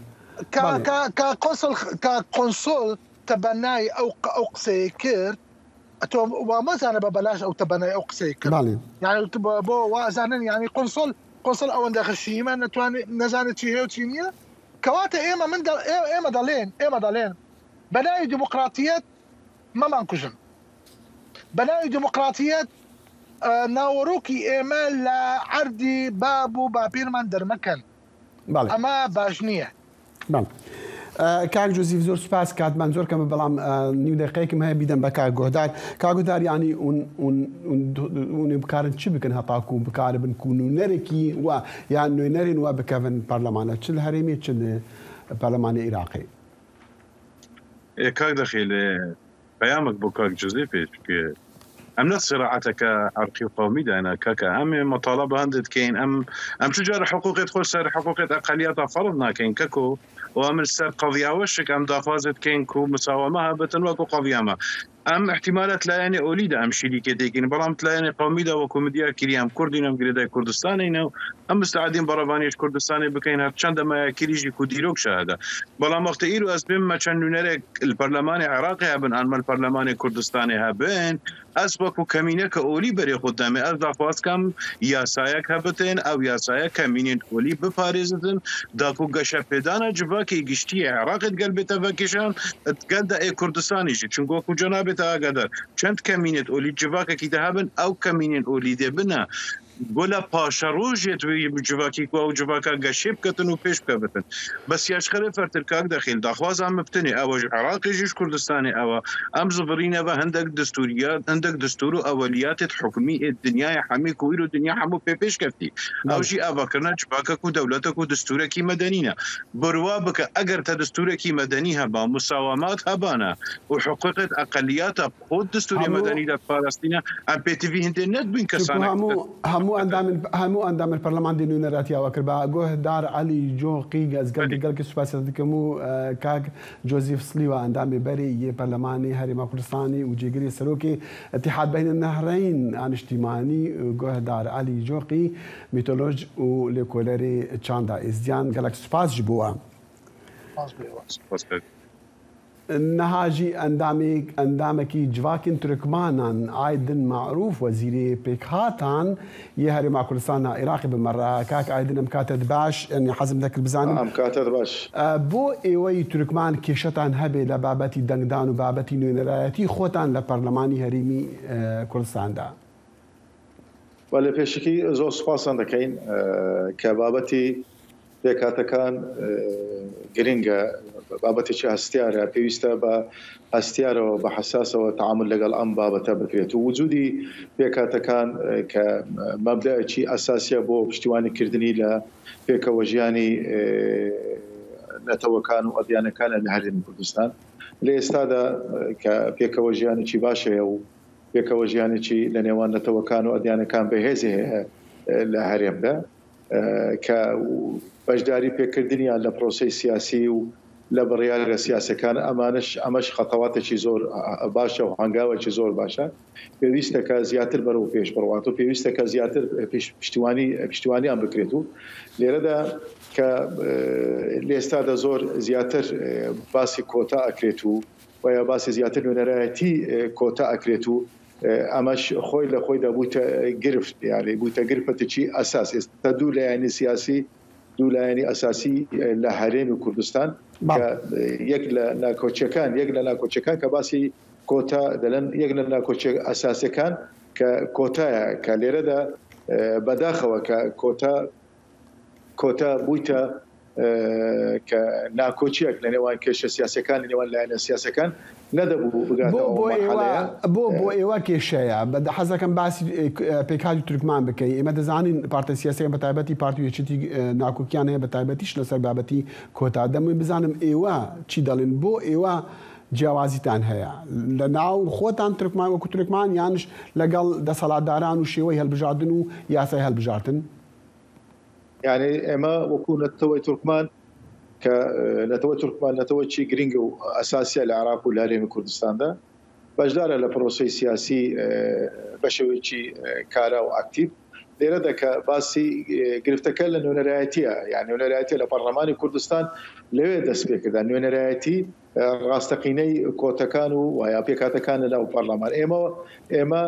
S15: کە
S1: بەڵێ.
S15: کە کە قونسڵ کە قونسڵ تەبەنای ئەو ئەو قسەی کرد ئەتۆ وا مەزانە بە بەلاش ئەو تەبەنای ئەو قسەی کرد
S1: بەڵێ.
S15: یانی بۆ وا ئەزانن یانی قونسڵ قونسڵ ئەوەندە غەشیمە نەتوانێ نەزانێ چی هەیە و چی نییە کەواتە ئێمە من دە ئێمە دەڵێن ئێمە دەڵێن بە ناوی دیموقراتیەت مەمان کوژن بە ناوی دیموقراتیەت ناوەرۆکی ئێمە لە عەردی باب و باپیرمان دەرمەکەن ئەمە باش نییە.
S1: بەڵێ کاک جوزیف زۆر سوپاس کاتمان زۆر کەمە بەڵام نیو دەقەیەکم هەیە بیدەم بە کاک گۆهدار کاک گۆهدار یانی ئون بکارن چ بکەن هەتاکو بکاربن کو نوێنەرێکی و یان نوێنەرێن و بکەون پەرلەمانە چ لە هەرێمی چ لە پەرلەمانی عیراقی.
S14: کاک دەخیل پەیامەک بۆ کاک جوزیفیش ک ئەم نە سراعەتەکە عرقی و قەومی داینا کاکە ئەم مطالبە هەندێ دکەین ئەم ئەم چ جار حقوقێت خۆ سەر حقوقێت ئەقەلیاتا فەرض ناکەین کەکۆ و ئەم سەر قەضیاوە شک ئەم داخوازێ دکەین کو مساوەمە هەبتن وەکو قەضیامە ئەم احتیمالە تلایەنێ ئۆلی دا ئەم شیریکێ دێکین بەڵام تلایەنێ قەومی دا وەکو مدیا کری ئەم کوردین ئەم گرێدای کوردستانینە و ئەم مستعدین بەڕەڤانیش کوردستانێ بکەین هەر چەندە مایە کریژی کو دیرۆک شاهدە بەڵام وەختێ ئیرو ئەز بێم مە چەند نوینەرێک ل پەرلەمانێ عێراقێ هەبن ئان مە ل پەرلەمانێ کوردستانێ هەبن ئەز وەکو کەمینەکە ئۆلی بەرێ خود دامێ ئەز داخواز کەم یاسایەک هەبتێن ئەو یاسایە کەمینێن ئۆلی بپارێزتن داکو گەشە پێدانە جڤاکێ گشتیێ عێراقێ دگەل بێتە ڤەکێشان دگەل دە ئێ کوردستانیژی چونکە وەکو جەنابێتە ئاگادار چەند کەمینێت ئۆلی جڤاکەکی دە هەبن ئەو کەمینێن ئۆلی دێ بنە گۆلە پاشەڕۆژێت جڤاکی کو ئەو جڤاکا گەشێ بکەتن و پێش بکەڤتن. بەس یاش خەرێ فەرتر کاک دەخیل داخوازا م بتنێ ئەوە ژ عراقێ ژ کوردستانێ ئەوە ئەم زڤرینەڤە هندەک دستوریات هندەک دستور و ئەوەلیاتێت حکومی ئێ دنیاێ حەمی کو ئیرو دنیا حەموو پێ پێش کەفتی ئەو ژی ئاڤاکرنا جڤاکەک و دەولەتەک و دستورەکی مەدەنینە بروا بکە ئەگەر تە دستورەکی مەدەنی هەبا مساوامات هەبانە و حقوقێت ئەقەلیاتا خۆت دستوری مەدەنی دا پاراستینە ئەم پێتیڤی هندێ نەدبوین کەسانە
S1: هەموو ئەندامن هەموو ئەندامن پەرلەمان دی نوێنەراتی ئاوا کرد بە گۆهدار عەلی جۆقی گەز گەلکی گەلکی سوپاسی دەکەم و کاک جۆزیف سلیوە ئەندامی بەری یێ پەرلەمانی هەرێما کوردستانی و جێگری سەرۆکی ئیتیحاد بەین النهرین ئانشتیمانی گۆهدار عەلی جۆقی میتۆلۆژ و لێکۆلەری چاندا ئێزدیان گەلەک سوپاس ژ بووە.
S14: سپاس.
S1: نها ژی ئەندامێک ئەندامەکی جڤاکên تورکمانان ئایدن مەعروف وەزیرێ پێکهاتان یێ هەرێما کوردستانا ئیراقێ بە مە رە. کاک ئایدن ئەم کاتەت باش یانی حەزم دەکرد بزانم
S3: ئەم کاتەت باش.
S1: بۆ ئێوەی تورکمان کێشەتان هەبێ لە بابەتی دەنگدان و بابەتی نوێنەرایەتی خۆتان لە پەرلەمانی هەرێمی کوردستاندا؟
S3: بەلێ پێشەکی زۆر سوپاستان دەکەین کە بابەتی پێکهاتەکان گرنگە، بابەتێکی هەستیارە، پێویستە بە هەستیارەوە، بە حەساسەوە تەعامول لەگەڵ ئەم بابەتە بکرێت و وجودی پێکهاتەکان کە مەبدەئێکی ئەساسیە بۆ پشتیوانی کردنی لە پێکەوەژیانی نەتەوەکان و ئەدیانەکانە لە هەرێمی کوردستان لە ئێستادا کە پێکەوەژیانێکی باش هەیە و پێکەوەژیانێکی لە نێوان نەتەوەکان و ئەدیانەکان بەهێزی هەیە لە هەرێمدا. کە بەشداری پێکردنیان لە پرۆسەی سیاسی و لە بڕیارە سیاسەکان ئەمانەش ئەمەش خەتەواتێکی زۆر باشە و هەنگاوێکی زۆر باشە پێویستە کە زیاتر بەرەو پێش بڕوات و پێویستە کە زیاتر پشتیوانی پشتیوانیان بکرێت و لێرەدا کە لێستادا زۆر زیاتر باسی کۆتا ئەکرێت و و یا باسی زیاتر نوێنەرایەتی کۆتا ئەکرێت و ئەمەش خۆی لە خۆیدا بووتە گرفت یانی بووتە گرفتێکی ئەساس ئێستا دوو لایەنی سیاسی دوو لایەنی ئەساسی لە هەرێمی کوردستان کە یەک لە ناکۆچەکان یەک لە ناکۆچەکان کە باسی کۆتا دەلەن یەک لە ناکۆچە ئەساسەکان کە کۆتایە کە لێرەدا بەداخەوە کە کۆتا کۆتا بوویتە کە ناکۆکییەک لە نێوان کێشە سیاسیەکانی نێوان لایەنە سیاسیەکان نەدەبوو بگاتە
S1: بۆ
S3: ئەو
S1: بۆ ئێوە
S3: مەرحەلەیە.
S1: بۆ بۆ ئێوە کێشەیە؟ بە حەزەکەم باسی پێکهاتی تورکمان بکەی. ئێمە دەزانین پارتە سیاسیەکان بە تایبەتی پارتی و یەکێتی ناکۆکیان هەیە بە تایبەتیش لەسەر بابەتی کۆتا. دەمەوێت بزانم ئێوە چی دەڵێن؟ بۆ ئێوە جیاوازیتان هەیە لە ناو خۆتان تورکمان وەکو تورکمان یانش لەگەڵ دەسەڵاتداران و شێوەی هەلبژاردن و یاسای هەلبژارتن؟
S3: یانی ئێمە وەکو نەتەوەی تورکمان کە نەتەوەی تورکمان نەتەوەیەکی گرنگ و ئەساسیە لە عێراق و لە هەرێمی کوردستاندا بەشدارە لە پرۆسەی سیاسی بە شێوەیەکی کارا و ئاکتیڤ لێرەدا کە باسی گرفتەکە لە نوێنەرایەتیە یان نوێنەرایەتی لە پەرلەمانی کوردستان لەوێ دەست پێکردا نوێنەرایەتی ڕاستەقینەی کۆتەکان و یا پێکهاتەکان لە ناو پەرلەمان ئێمە ئێمە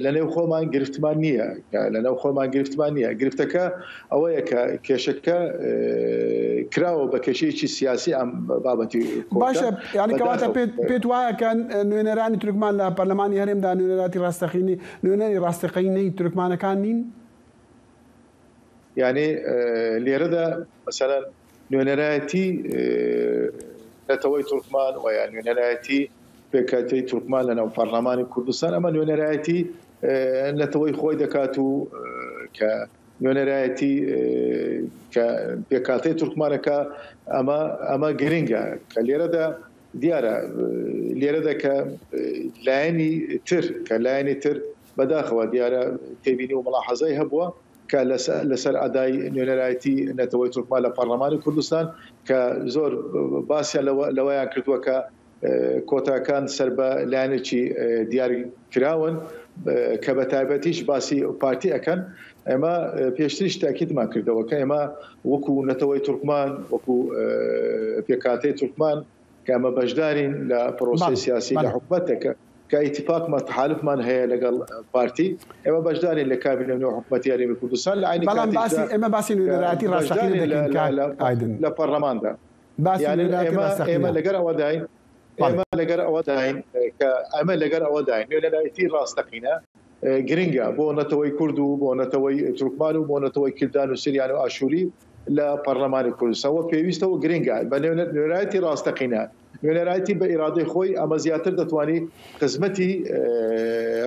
S3: لە نێو خۆمان گرفتمان نییە لە ناو خۆمان گرفتمان نییە گرفتەکە ئەوەیە کە کێشەکە کراوە بە کێشەیەکی سیاسی ئەم بابەتی
S1: باشە یانی کەواتە پێت وایە کە نوێنەرانی تورکمان لە پەرلەمانی هەرێمدا نوێنەراتی ڕاستەقینەی نوێنەری ڕاستەقینەی تورکمانەکان نین؟
S3: یانی لێرەدا مەسەلەن نوێنەرایەتی نەتەوەی تورکمان و یا نوێنەرایەتی پێکهاتەی تورکمان لە ناو پەرلەمانی کوردستان ئەمە نوێنەرایەتی نەتەوەی خۆی دەکات و کە نوێنەرایەتی کە پێکهاتەی تورکمانەکە ئەمە ئەمە گرنگە کە لێرەدا دیارە لێرەدا کە لایەنی تر کە لایەنی تر بەداخەوە دیارە تێبینی و مڵاحەزەی هەبووە کە لەسەر ئەدای نوێنەرایەتی نەتەوەی تورکمان لە پەرلەمانی کوردستان کە زۆر باسیان لەوەیان کردووە کە کۆتاکان سەر بە لایەنێکی دیاری کراون کە بە تایبەتیش باسی پارتی ئەکەن ئێمە پێشتریش تاکیدمان کردەوە کە ئێمە وەکو نەتەوەی تورکمان وەکو پێکهاتەی تورکمان کە ئەمە بەشدارین لە پرۆسەی سیاسی لە حکومەتێکە کە ئیتیفاقمان تەحالفمان هەیە لەگەڵ پارتی، ئێمە بەشدارین لە کابینە نوێ حکومەتی هەرێمی کوردستان لە عەینی
S1: بەڵام باسی
S3: کاتیشدا
S1: ئێمە باسی
S3: کە
S1: نوێنەرایەتی ڕاستەقینە
S3: بەشدارین لە
S1: دەکەین
S3: لە
S1: کاک
S3: لە
S1: ئایدن.
S3: لە پەرلەماندا.
S1: باسی
S3: یانی
S1: نوێنەرایەتی
S3: ئێمە ئێمە
S1: ڕاستەقینە.
S3: لەگەر ئەوەداین
S1: بەڵێ.
S3: ئێمە لەگەر ئەوەداین کە ئەمە لەگەر ئەوەداین نوێنەرایەتی ڕاستەقینە گرنگە بۆ نەتەوەی کورد و بۆ نەتەوەی تورکمان و بۆ نەتەوەی کلدان و سریان و ئاشووری لە پەرلەمانی کوردستان و پێویستە و گرنگە بە نوێنەرایەتی ڕاستەقینە نوێنەرایەتی بە ئیرادەی خۆی ئەمە زیاتر دەتوانی خزمەتی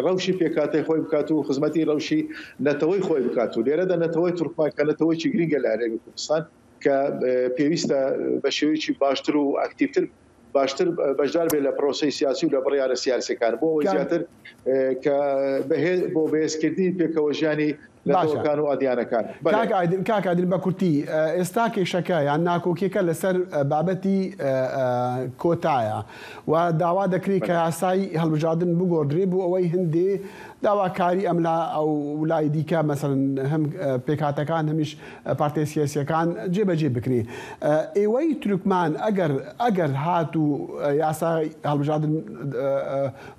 S3: ڕەوشی پێکهاتەی خۆی بکات و خزمەتی ڕەوشی نەتەوەی خۆی بکات و لێرەدا نەتەوەی تورکمان کە نەتەوەیەکی گرنگە لە هەرێمی کوردستان کە پێویستە بە شێوەیەکی باشتر و ئەکتیڤتر باشتر بەشدار بێت لە پرۆسەی سیاسی و لە بڕیارە سیاسیەکان بۆ ئەوەی زیاتر کە بەهێز بۆ بەهێزکردنی پێکەوەژیانی
S1: باشە
S3: نەتەوەکان و ئەدیانەکان. بەلێ.
S1: کاک ئایدن کاک ئایدن بە کورتی ئێستا کێشەکە یان ناکۆکیەکە لەسەر بابەتی کۆتایە و داوا دەکرێت کە
S3: بەلێ.
S1: یاسای هەڵبژاردن بگۆڕدرێ بۆ ئەوەی هەندێ داواکاری ئەملا ئەو لای دیکە مەسەلەن هەم پێکهاتەکان هەمیش پارتە سیاسیەکان جێبەجێ بکرێ. ئێوەی تورکمان ئەگەر ئەگەر هاتوو یاسای هەڵبژاردن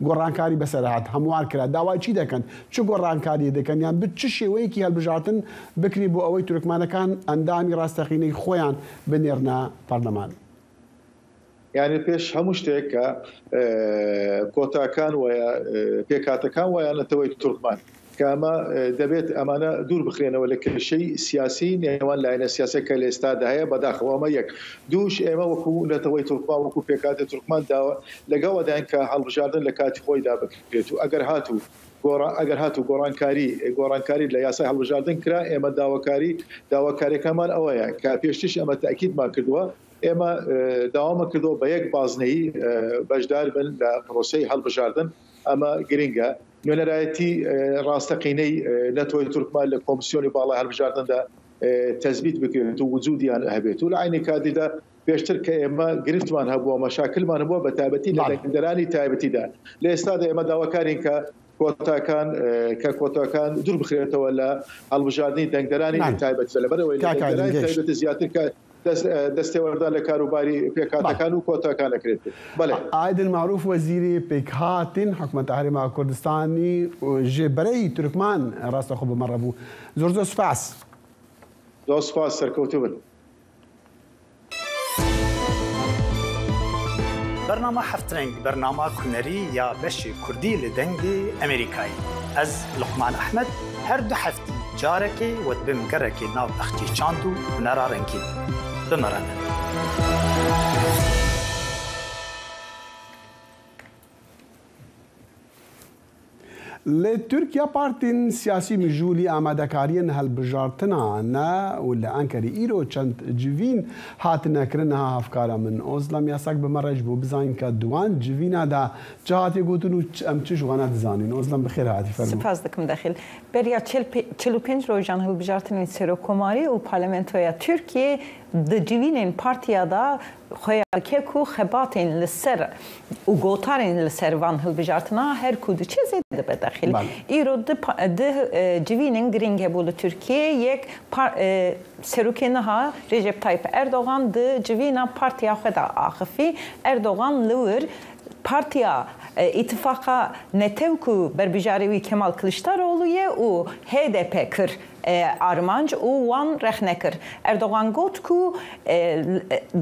S1: گۆڕانکاری بەسەر هات هەموار کرا داوای چی دەکەن؟ چ گۆڕانکارییەک دەکەن یان بچ چ شێوەیەکی هەلبژارتن بکری بۆ ئەوەی تورکمانەکان ئەندامی ڕاستەقینەی خۆیان بنێرنە پەرلەمان؟
S3: یانی پێش هەموو شتێک کە کۆتاکان وە پێکهاتەکان وە نەتەوەی تورکمان کە ئەمە دەبێت ئەمانە دوور بخرێنەوە لە کێشەی سیاسی نێوان لایەنە سیاسەکە لە ئێستادا هەیە بەداخەوە ئەمە یەک دووش ئێمە وەکو نەتەوەی تورکمان وەکو پێکهاتەی تورکمان داوە لەگەڵداین کە هەڵبژاردن لە کاتی خۆیدا بکرێت و ئەگەر هاتوو گۆڕان ئەگەر هاتوو گۆڕانکاری گۆڕانکاری لە یاسای هەڵبژاردن کرا ئێمە داواکاری داواکاریەکانمان ئەوەیە کە پێشتریش ئەمە تەئکیدمان کردووە ئێمە داوامان کردووە بە یەک بازنەیی بەشدار بن لە پرۆسەی هەڵبژاردن ئەمە گرنگە نوێنەرایەتی ڕاستەقینەی نەتەوەی تورکمان لە کۆمسیۆنی باڵای هەڵبژاردندا تەزبیت بکرێت و وجودیان هەبێت و لە عەینی کاتیدا پێشتر کە ئێمە گرفتمان هەبووە، مەشاکلمان هەبووە بە تایبەتی لە دەنگدەرانی تایبەتیدا. لە ئێستادا ئێمە داواکارین کە کۆتاکان کە کۆتاکان دوور بخرێتەوە لە هەڵبژاردنی دەنگدەرانی تایبەت لەبەرئەوەی لە دەنگدەرانی تایبەتی زیاتر کە دەستێوەردان لە کاروباری پێکهاتەکان و کۆتاکان ئەکرێت. بەڵێ.
S1: ئایدن مەعروف وەزیری پێکهاتن حکومەتە هەرێما کوردستانی ژێ بەرەی تورکمان ڕاستەخۆ بە مەڕە بوو. زۆر زۆر سوپاس.
S3: زۆر سوپاس سەرکەوتوو بن.
S16: بەرنامە هەفترەنگ بەرنامە هونەری یا بەشی کوردی لە دەنگی ئەمریکایی ئەز لوقمان ئەحمەد هەر دو هەفتی جارەکێ وە دبم گەرەکێ ناو بەخچی چاند و هونەرا رەنگین بمەرەنە.
S1: Li Tirkiye partên siyasî mijûlî amadekariyên hilbijartina ne û li Enkerê îro çend civîn hatine kirin. Niha hevkara min Ozlem Yasak bi me re ji bo bizanîn ka di wan civîna de çi hatiye gotin û em çi ji wan dizanîn. Ozlem bi xêr hatî fermo.
S17: Spas dikim Dexîl. Beriya 45 rojan hilbijartinên Serokkomarî û Parlamentoya Tirkiyê di civînên partiya de Xuya dike ku xebatên li ser û gotarên li ser van hilbijartina her ku diçe zêde dibe dexîl. Îro du civînên girîng hebû li Tirkiyeyê, yek Serokê niha Recep Tayyip Erdogan di civîna partiya xwe de axifî. Erdogan li wir partiya Îtifaqa Netew ku berbijarê wî Kemal Kiliçdaroglu ye û HDP kir armanc û wan rexne kir. Erdogan got ku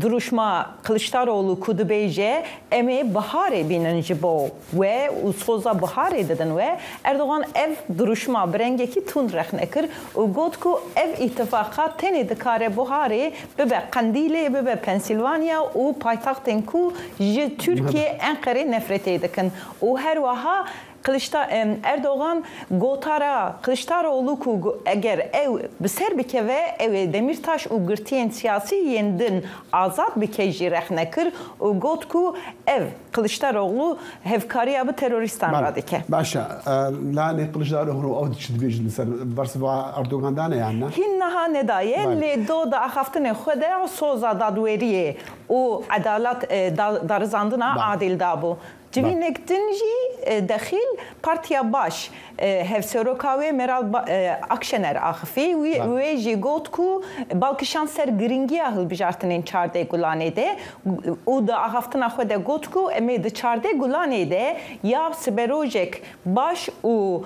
S17: dirûşma Kiliçdaroglu ku dibêje em ê biharê bînin ji bo we û soza biharê didin we, Erdogan ev dirûşma bi rengekî tund rexne kir û got ku ev îtifaqa tenê dikare biharê bibe Qendîlê, bibe Pensîlvanya û paytaxtên ku ji Tirkiyê Enqerê nefretê dikin û her wiha Kiliçda Erdogan gotara Kiliçdaroglu ku eger ew bi ser bikeve ew ê Demîrtaş û girtiyên siyasî yên din azad bike jî rexne kir û got ku ev Kiliçdaroglu hevkariya bi terorîstan re dike.
S1: Baş e. Lanê Kiliçdaroglu ew çi dibêjin li ser bersiva Erdogan dane yan ne?
S17: Hîn niha nedaye lê do di axaftinên xwe de soza dadweriyê û edalat darizandina adîl dabû. Civînek din jî dexîl Partiya Baş hevseroka wê Meral Akşener axifî. Wê jî got ku bal kişand ser girîngiya hilbijartinên çardeh Gulanê de û di axaftina xwe de got ku em ê di çardeh Gulanê de ya siberojek baş û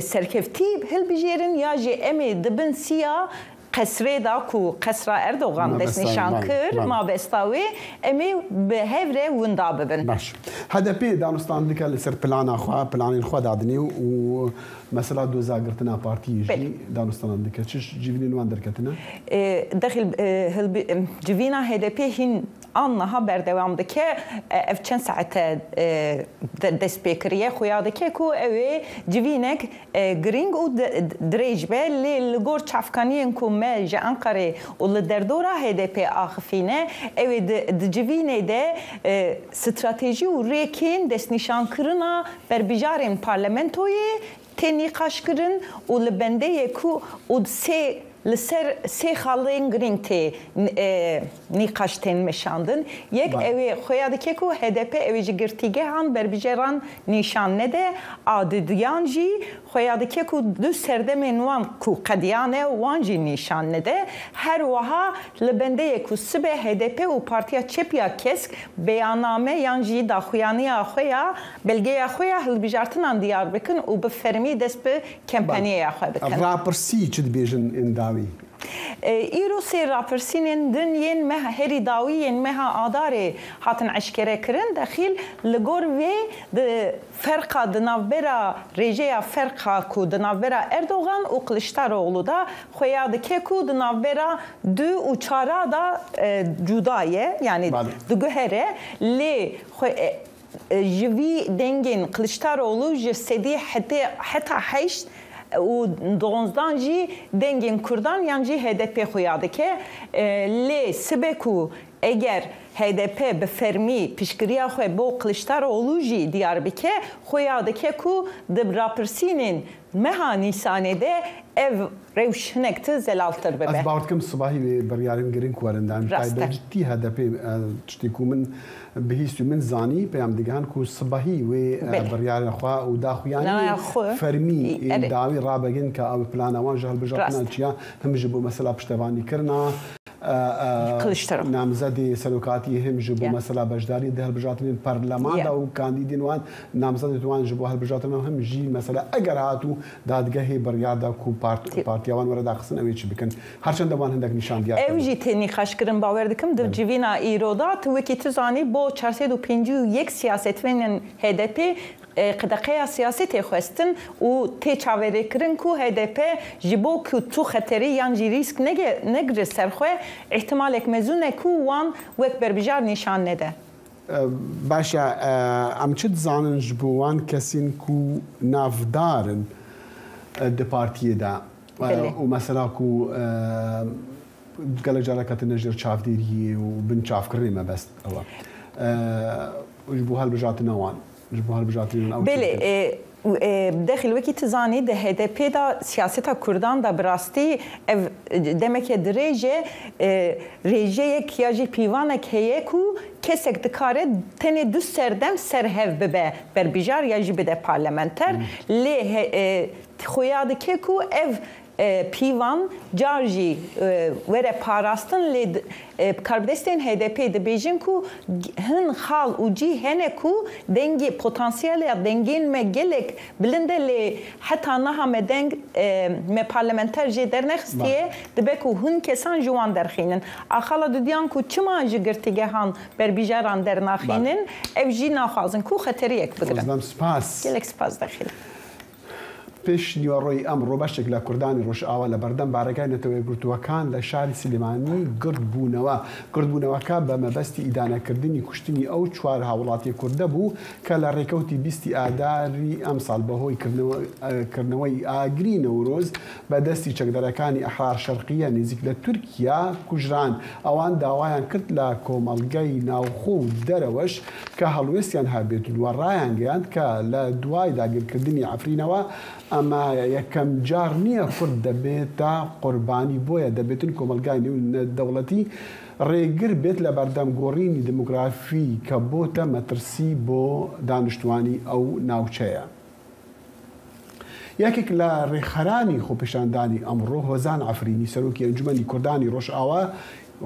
S17: serkeftî hilbijêrin ya jî em ê di bin siya Qesrê da ku qesra Erdogan destnîşan kir, mabesta wê em ê bi hev re winda bibin.
S1: Baş. HDP danûstan dike li ser plana xwe, planên xwe dadinê û mesela doza girtina partiyê jî danûstanan dike. Çi ji civînên wan derketine?
S17: Dexil civîna HDP'ê hîn an niha berdewam dike. Ev çend saet e dest pê kiriye. Xuya dike ku ew ê civînek Girîng û dirêj be lê li gor çavkaniyên ku me ji Enqerê û li derdora HDP'ê axifîne, ew ê di civînê de stratejî û rêkên destnîşankirina berbijarên parlamentoyê tê nîqaşkirin û li bendê ye ku û sê li ser sê xalên girîng tê nîqaş tên meşandin. Yek ew ê xuya dike ku hdp ew ê ji girtîgehan berbijeran nîşan nede, a duduyan jî xuya dike ku du serdemên wan ku qediyane wan jî nîşan nede. Her wiha li bendê ye ku sibe hdp û Partiya Çep ya Kesk beyaname yan jî daxuyaniya xwe ya Belgeya xwe ya hilbijartinan diyar bikin û bi fermî dest bi kempanyeya xwe bikin.
S1: Rapirsî çi dibêjin ên dawî?
S17: Îro sê rapirsînên din yên meha herî dawî yên meha Adarê hatin eşkerekirin. Dexîl li gor vê di ferqa di navbera rêjeya ferqa ku di navbera Erdogan û Kiliçdaroglu de xuya dike ku di navbera du û çara de cuda ye yanî diguhere lê xwe Ji vî dengên Kiliçdaroglu ji sedî hetê heta heşt û duonzdan jî dengên Kurdan yan jî hdp xuya dike. Lê sibe ku eger hdp bi fermî piştgiriya xwe bo Kiliçdaroglu jî diyar bike, xuya dike ku di rapirsînên meha Nîsanê de ev rewş hinek ti zelaltir bibe.
S1: Ez bawer dikim sibahî wê biryarên giring werin dan.
S17: Rast e.
S1: Taybetî HDP'ê tiştê ku min bihîst û min zanî peyam digihan ku sibahî wê biryarên xwe û daxuyaniyên fermî yên dawî rabegin ka ew plana wan ji hilbijartinan çi ye him ji bo mesela piştevanîkirina namzedê serokatiyê him ji bo mesela beşdariyê di hilbijartinên perleman de û kandîdên wan namzedê wan ji bo hilbijartinan him jî mesela eger hat û Dadgehê biryar da ku partiya wan were daxistin ew ê çi bikin. Her çend wan hindek nîşan diyar
S17: Ew
S1: kirin.
S17: jî tê nîqaşkirin bawer dikim di civîna îro de tu wekî tu zanî bo 451 siyasetvenên HDP'ê qedeqeya siyasî tê xwestin û tê çaverêkirin ku hdp ji bo ku tu xeterî yan jî rîsk negire ser xwe îhtimalek mezûn e ku wan wek berbijar nîşan nede.
S1: Baş e, em çi dizanin ji bo wan kesên ku navdar in di partiyê de û mesela ku gelek caran ketine jêr çavdêriyê û bin çavkirinê mebest ew e ji bo hilbijartina wan. Ji bo hilbijartinên ew çi
S17: Belê,
S1: dikin?
S17: Dexil wekî tu zanî di HDP'ê de siyaseta Kurdan de bi rastî ev demeke dirêj e rêjeyek ya jî pîvanek heye ku kesek dikare tenê du serdem ser hev bibe berbijar ya jî bide parlamenter lê xuya dike ku ev Pîvan car jî were parastin lê karbidestên HDP'ê dibêjin ku hin xal û cî hene ku dengê potansiyela dengên me gelek bilind e lê heta niha me deng me parlamenter jê dernexistiye dibe ku hin kesan ji wan derxînin. A xala dudiyan ku çima ji girtîgehan berbijaran dernaxînin ev jî naxwazin ku xeteriyek bigirin.
S1: Ozlem spas.
S17: Gelek spas Dexîl.
S1: پێش نیوەڕۆی ئەمڕۆ بەشێک لە کوردانی ڕۆژئاوا لە بەردەم بارەگای نەتەوەیەکگرتووەکان لە شاری سلێمانی گردبوونەوە. گردبوونەوەکە بە مەبەستی ئیدانەکردنی کوشتنی ئەو چوار هاووڵاتییە کوردە بوو کە لە ڕێکەوتی 20 ی ئاداری ئەمساڵ بەهۆی کردنەوەی ئاگری نەورۆز بە دەستی چەکدارەکانی ئەحرار شەرقییە نزیک لە تورکیا کوژران. ئەوان داوایان کرد لە کۆمەڵگەی ناوخۆ و دەرەوەش کە هەڵوێستیان هەبێت و ڕایانگەیاند کە لە دوای داگیرکردنی عەفرینەوە ئەمە یەکەم جار نییە کورد دەبێتە قوربانی بۆیە دەبێتن کۆمەڵگای نێودەوڵەتی ڕێگر بێت لە بەردەم گۆڕینی دیموگرافی کە بۆتە مەترسی بۆ دانیشتوانی ئەو ناوچەیە. یەکێک لە ڕێکخەرانی خۆپیشاندانی ئەمڕۆ هۆزان عەفرینی سەرۆکی ئەنجومەنی کوردانی ڕۆژئاوا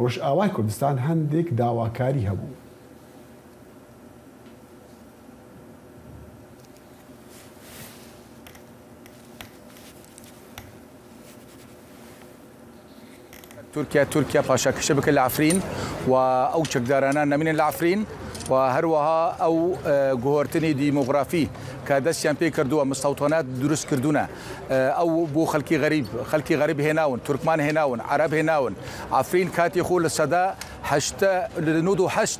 S1: ڕۆژئاوای کوردستان هەندێک داواکاری هەبوو.
S18: تورکیا تورکیا پاشەکشە بکە لە عەفرین و ئەو چەکدارانە نەمینن لە عەفرین و هەروەها ئەو گۆرتنی دیمۆگرافی کە دەستیان پێ کردووە مستەوتەنات دروست کردوونە ئەو بۆ خەلکی غەریب خەلکی غەریب هێناون تورکمان هێناون عەرەب هێناون عەفرین کاتی خۆ لە سەدا هەشتا لە 98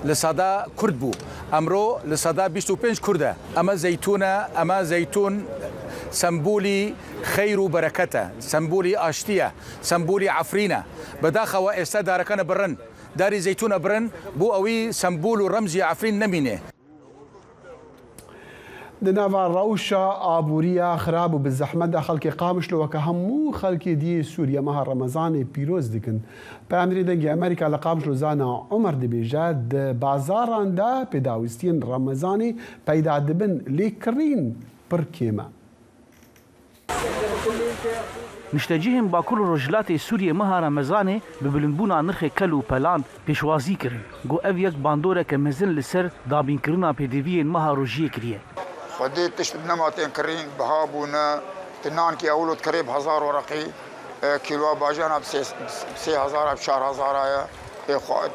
S18: لە سەدا کورد بوو ئەمرۆ لە سەدا 25 کوردە ئەمە زەیتونە ئەمە زەیتون سەمبولی خەیر و بەرەکەتە سەمبولی ئاشتیە سەمبولی عەفرینە بەداخەوە ئێستا دارەکان ئەبڕن داری زەیتون ئەبڕن بۆ ئەوی سەمبول و ڕەمزی عەفرین نەمینێ.
S1: Di nava rewşa aboriya xirab û bi zehmet de xelkê Qamişlo weke hemû xelkê dî yê Sûriye meha Remezanê pîroz dikin. Peyamnêrê Dengê Amerîka li Qamişlo Zana Omer dibêje di bazaran de pêdawîstiyên Remezanê peyda dibin lê kirîn pir kêm e.
S19: Niştecihên Bakur û Rojhilatê Sûriyê meha Remezanê bi bilindbûna nirxê kel û pelan pêşwazî kirin ku ev yek bandoreke mezin li ser dabînkirina pêdiviyên meha rojiyê kiriye.
S20: Xwedê tişt nema tên kirîn, biha bûne, tu nankî ewlo dikirê bi hezar wereqî, kîloya bajana bi sê hezara bi çar hezara ye,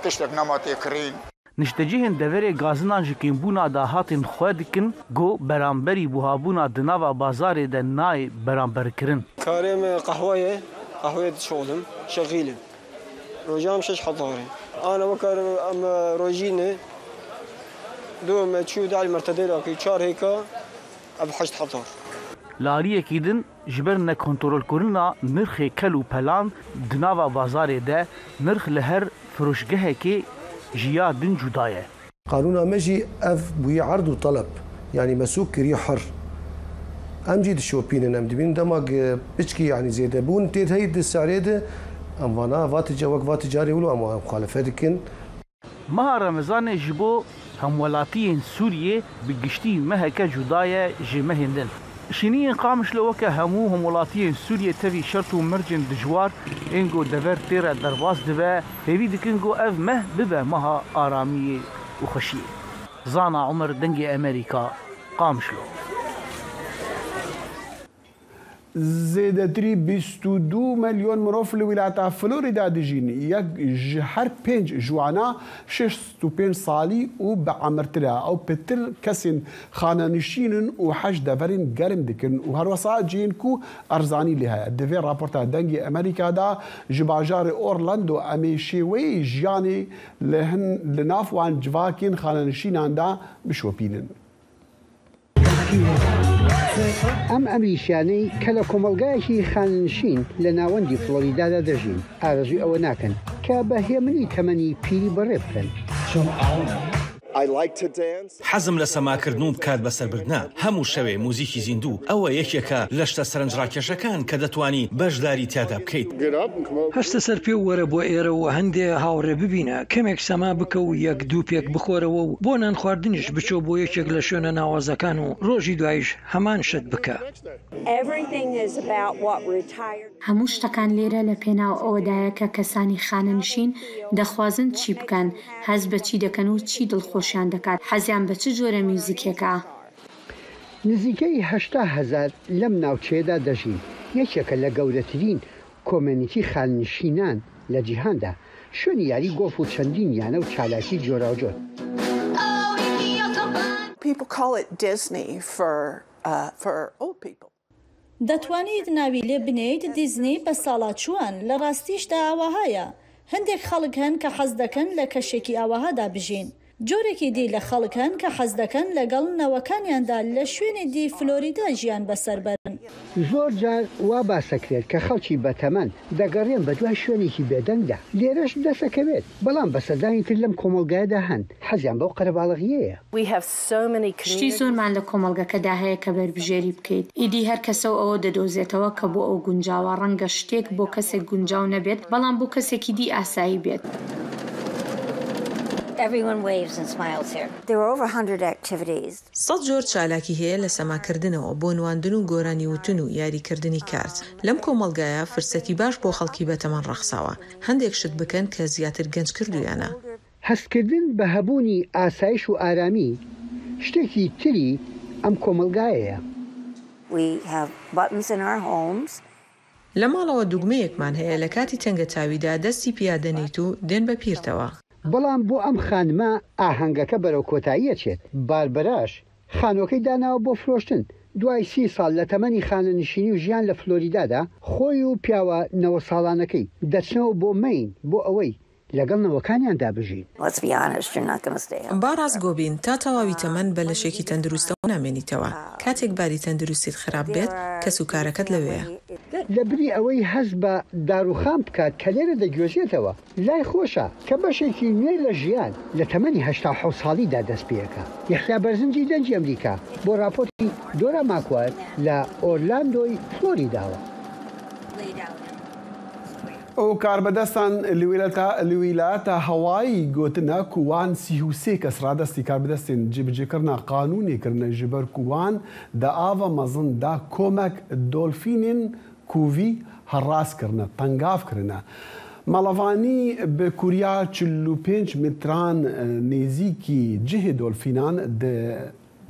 S20: tiştek nema tê kirîn.
S19: Niştecihên deverê gazinan ji kêmbûna dahatên xwe dikin ku beramberî buhabûna di nava bazarê de nayê beramberkirin.
S21: Karê me qehwe ye, qehweyê dişoxlim, şexîl im. Roja em 6000 e. Ana weke em rojî ne, du me çû dal mertedêla kî çar hêka ev 8000.
S19: Li aliyekî din ji ber nekontrolkirina nirxê kel û pelan di nava bazarê de nirx li her firoşgehekê ji ya din cuda ye.
S22: Qanûna me jî ev bûye erd û teleb yanî me sûk kiriye hur. Em jî dişopînin em dibînin dema piçkî yanî zêdebûn tê heyî di serê de em vana va tica wek va ticarê wilo em wan muxalefe dikin.
S19: Meha Remezanê ji bo hemwelatiyên Sûriyê bi giştî meheke cuda ye ji mehên din. Şîniyên Qamişlo weke hemû hemwelatiyên Sûriyê tevî şert û mercên dijwar ên ku dever tê re derbas dibe, hêvî dikin ku ev meh bibe meha aramiyê û xweşiyê. Zana Omer, Dengê Amerîka, Qamişlo.
S1: Zêdetirî 22 milyon mirov li wîlata Florida dijîn. Yek ji her pênc ji wana 65 salî û bi emirtir e. Ew pitir kesên xanenişîn in û heşt deverên germ dikin û herwesa cihên ku erzanî lê heye. Di vê raporta Dengê Amerîka de ji bajarê Orlando em ê şêweyê jiyanê li hin li nav wan civakên xanenişînan de bişopînin.
S9: ئەم ئەمریکیانەی کە لە کۆمەڵگایەکی خانەنشین لە ناوەندی فلۆریدادا دەژین، ئارەزووی ئەوە ناکەن کە بە هێمنی تەمەنی پیری بەڕێ بکەن.
S10: حەزم لە سەماکردن و کات بەسەربردنە، هەموو شەوێ موزیکی زیندوو، ئەوە یەکێکە لە شتە سەرنجڕاکێشەکان کە دەتوانی بەشداری تیادا بکەیت.
S8: هەستە سەر پێ و وەرە بۆ ئێرە و هەندێ هاوڕێ ببینە، کەمێک سەما بکە و یەک دوو پێک بخۆرەوە و بۆ نانخواردنیش بچۆ بۆ یەکێک لە شوێنە ناوازەکان و ڕۆژی دواییش هەمان شت بکە.
S23: هەموو شتەکان لێرە لە پێناو ئەوەدایە کە کەسانی خانەنشین دەخوازن چی بکەن، هەست بە چی دەکەن و چی دڵخۆشیان دەکات، حەزیان بە چ جۆرە میوزیکێکە.
S9: نزیکەی 80 هەزار لەم ناوچەیەدا دەژین، یەکێکە لە گەورەترین کۆمێنیتی خانەنشینان لە جیهاندا، شوێنی یاری گۆڵف و چەندین یانە و چالاکی جۆراوجۆر.
S24: People call it Disney for uh, for old people.
S11: دەتوانیت ناوی لێ بنێیت دیزنی بەساڵاچووان، لە ڕاستیشدا ئاوەهایە. هەندێک خەڵک هەن کە حەز دەکەن لە کەشێکی ئاوەهادا بژین. جۆرێکی دی لە خەڵک هەن کە حەز دەکەن لەگەڵ نەوەکانیاندا لە شوێنی دی فلۆریدا ژیان بەسەر بەرن.
S9: زۆر جار وا باسەکرێت کە خەڵکی بەتەمەن دەگەڕێن بەدوای شوێنێکی بێدەنگدا، لێرەش دەسەکەوێت، بەڵام بەسەدانی تر لەم کۆمەڵگایەدا هەن حەزیان بەو قەرەباڵغییەیە.
S23: شتی زۆرمان لە کۆمەڵگەکەدا هەیە کە بەربژێری بکەیت. ئیدی هەر کەسە و ئەوە دەدۆزێتەوە کە بۆ ئەو گونجاوە، ڕەنگە شتێک بۆ کەسێک گونجاو نەبێت، بەڵام بۆ کەسێکی دی ئاسایی بێت.
S6: سەد جۆر چالاکی هەیە لە سەماکردنەوە بۆ نواندن و گۆرانی وتن و یاریکردنی کارت. لەم کۆمەڵگایە فرسەتی باش بۆ خەڵکی بەتەمەن ڕەخساوە هەندێک شت بکەن کە زیاتر گەنج کردوویانە.
S9: هەستکردن بە هەبوونی ئاسایش و ئارامی شتێکی تری ئەم کۆمەڵگایەیە.
S6: لە ماڵەوە دوگمەیەکمان هەیە لە کاتی تەنگەتاویدا دەستی پیا دەنێیت و دێن بە پیرتەوە.
S9: بەڵام بۆ ئەم خانمە ئاهەنگەکە بەرەو کۆتایی ئەچێت، باربەراش خانووەکەی داناوە بۆ فرۆشتن، دوای سی ساڵ لە تەمەنی خانەنشینی و ژیان لە فلۆریدادا، خۆی و پیاوە 90 ساڵانەکەی دەچنەوە بۆ مەین بۆ ئەوەی. لەگەڵ نەوەکانیاندا بژین.
S6: با ڕاستگۆ بین، تا تەواوی تەمەن بە لەشێکی تەندروستەوە نامێنیتەوە. کاتێک باری تەندروستیت خراپ بێت، کەسوکارەکەت لەوێیە.
S9: لەبری ئەوەی هەست بە داروخان بکات کە لێرە دەگوێزێتەوە، لای خۆشە کە بەشێکی نوێ لە ژیان لە تەمەنی 87 ساڵیدا دەست پێکا. یەحیا بەرزنجی دەنگی ئەمریکا بۆ راپۆرتی دۆرا ماکوایەر لە ئۆرلاندۆی فلۆریداوە.
S1: و کاربەدەستان li wîlayeta Hawayî gotine ku wan 33 kes radestî karbidestên cîbicîkirina qanûnê kirine ji ber ku wan di ava mezin da komek dolfînên kûvî heras kirine, tengav kirine. Malevanî bi kûriya 45 metran nêzîkî cihê dolfînan di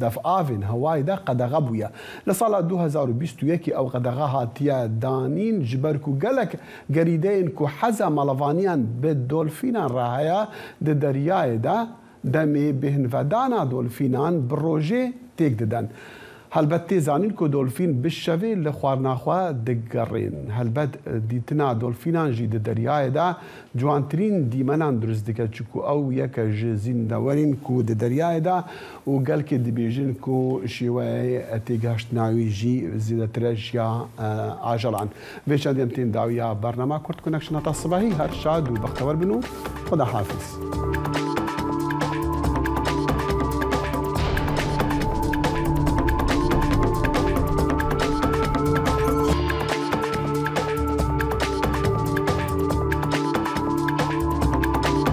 S1: devavên Hawayî de qedexe bûye. Li sala 2021 ew qedexe hatiye danîn ji ber ku gelek gerîdeyên ku heza malevaniyan bi dolfînan re heye di deryayê de demê bêhnvedana dolfînan bi rojê têk didin. Helbet tê zanîn ku dolfîn bi şevê li xwarina xwe digerên. Helbet dîtina dolfînan jî di deryayê de ciwantirîn dîmenan dirust dike çiku ew yeke ji zîndewerên ku di deryayê de û gelkê dibêjin ku şêweyê têgihiştina wî jî zêdetir e ji ya ajelan. Vê çendê em tên dawiya bernama Kurd Connection heta sibehî her şad û bextewer bin û Xweda hafiz.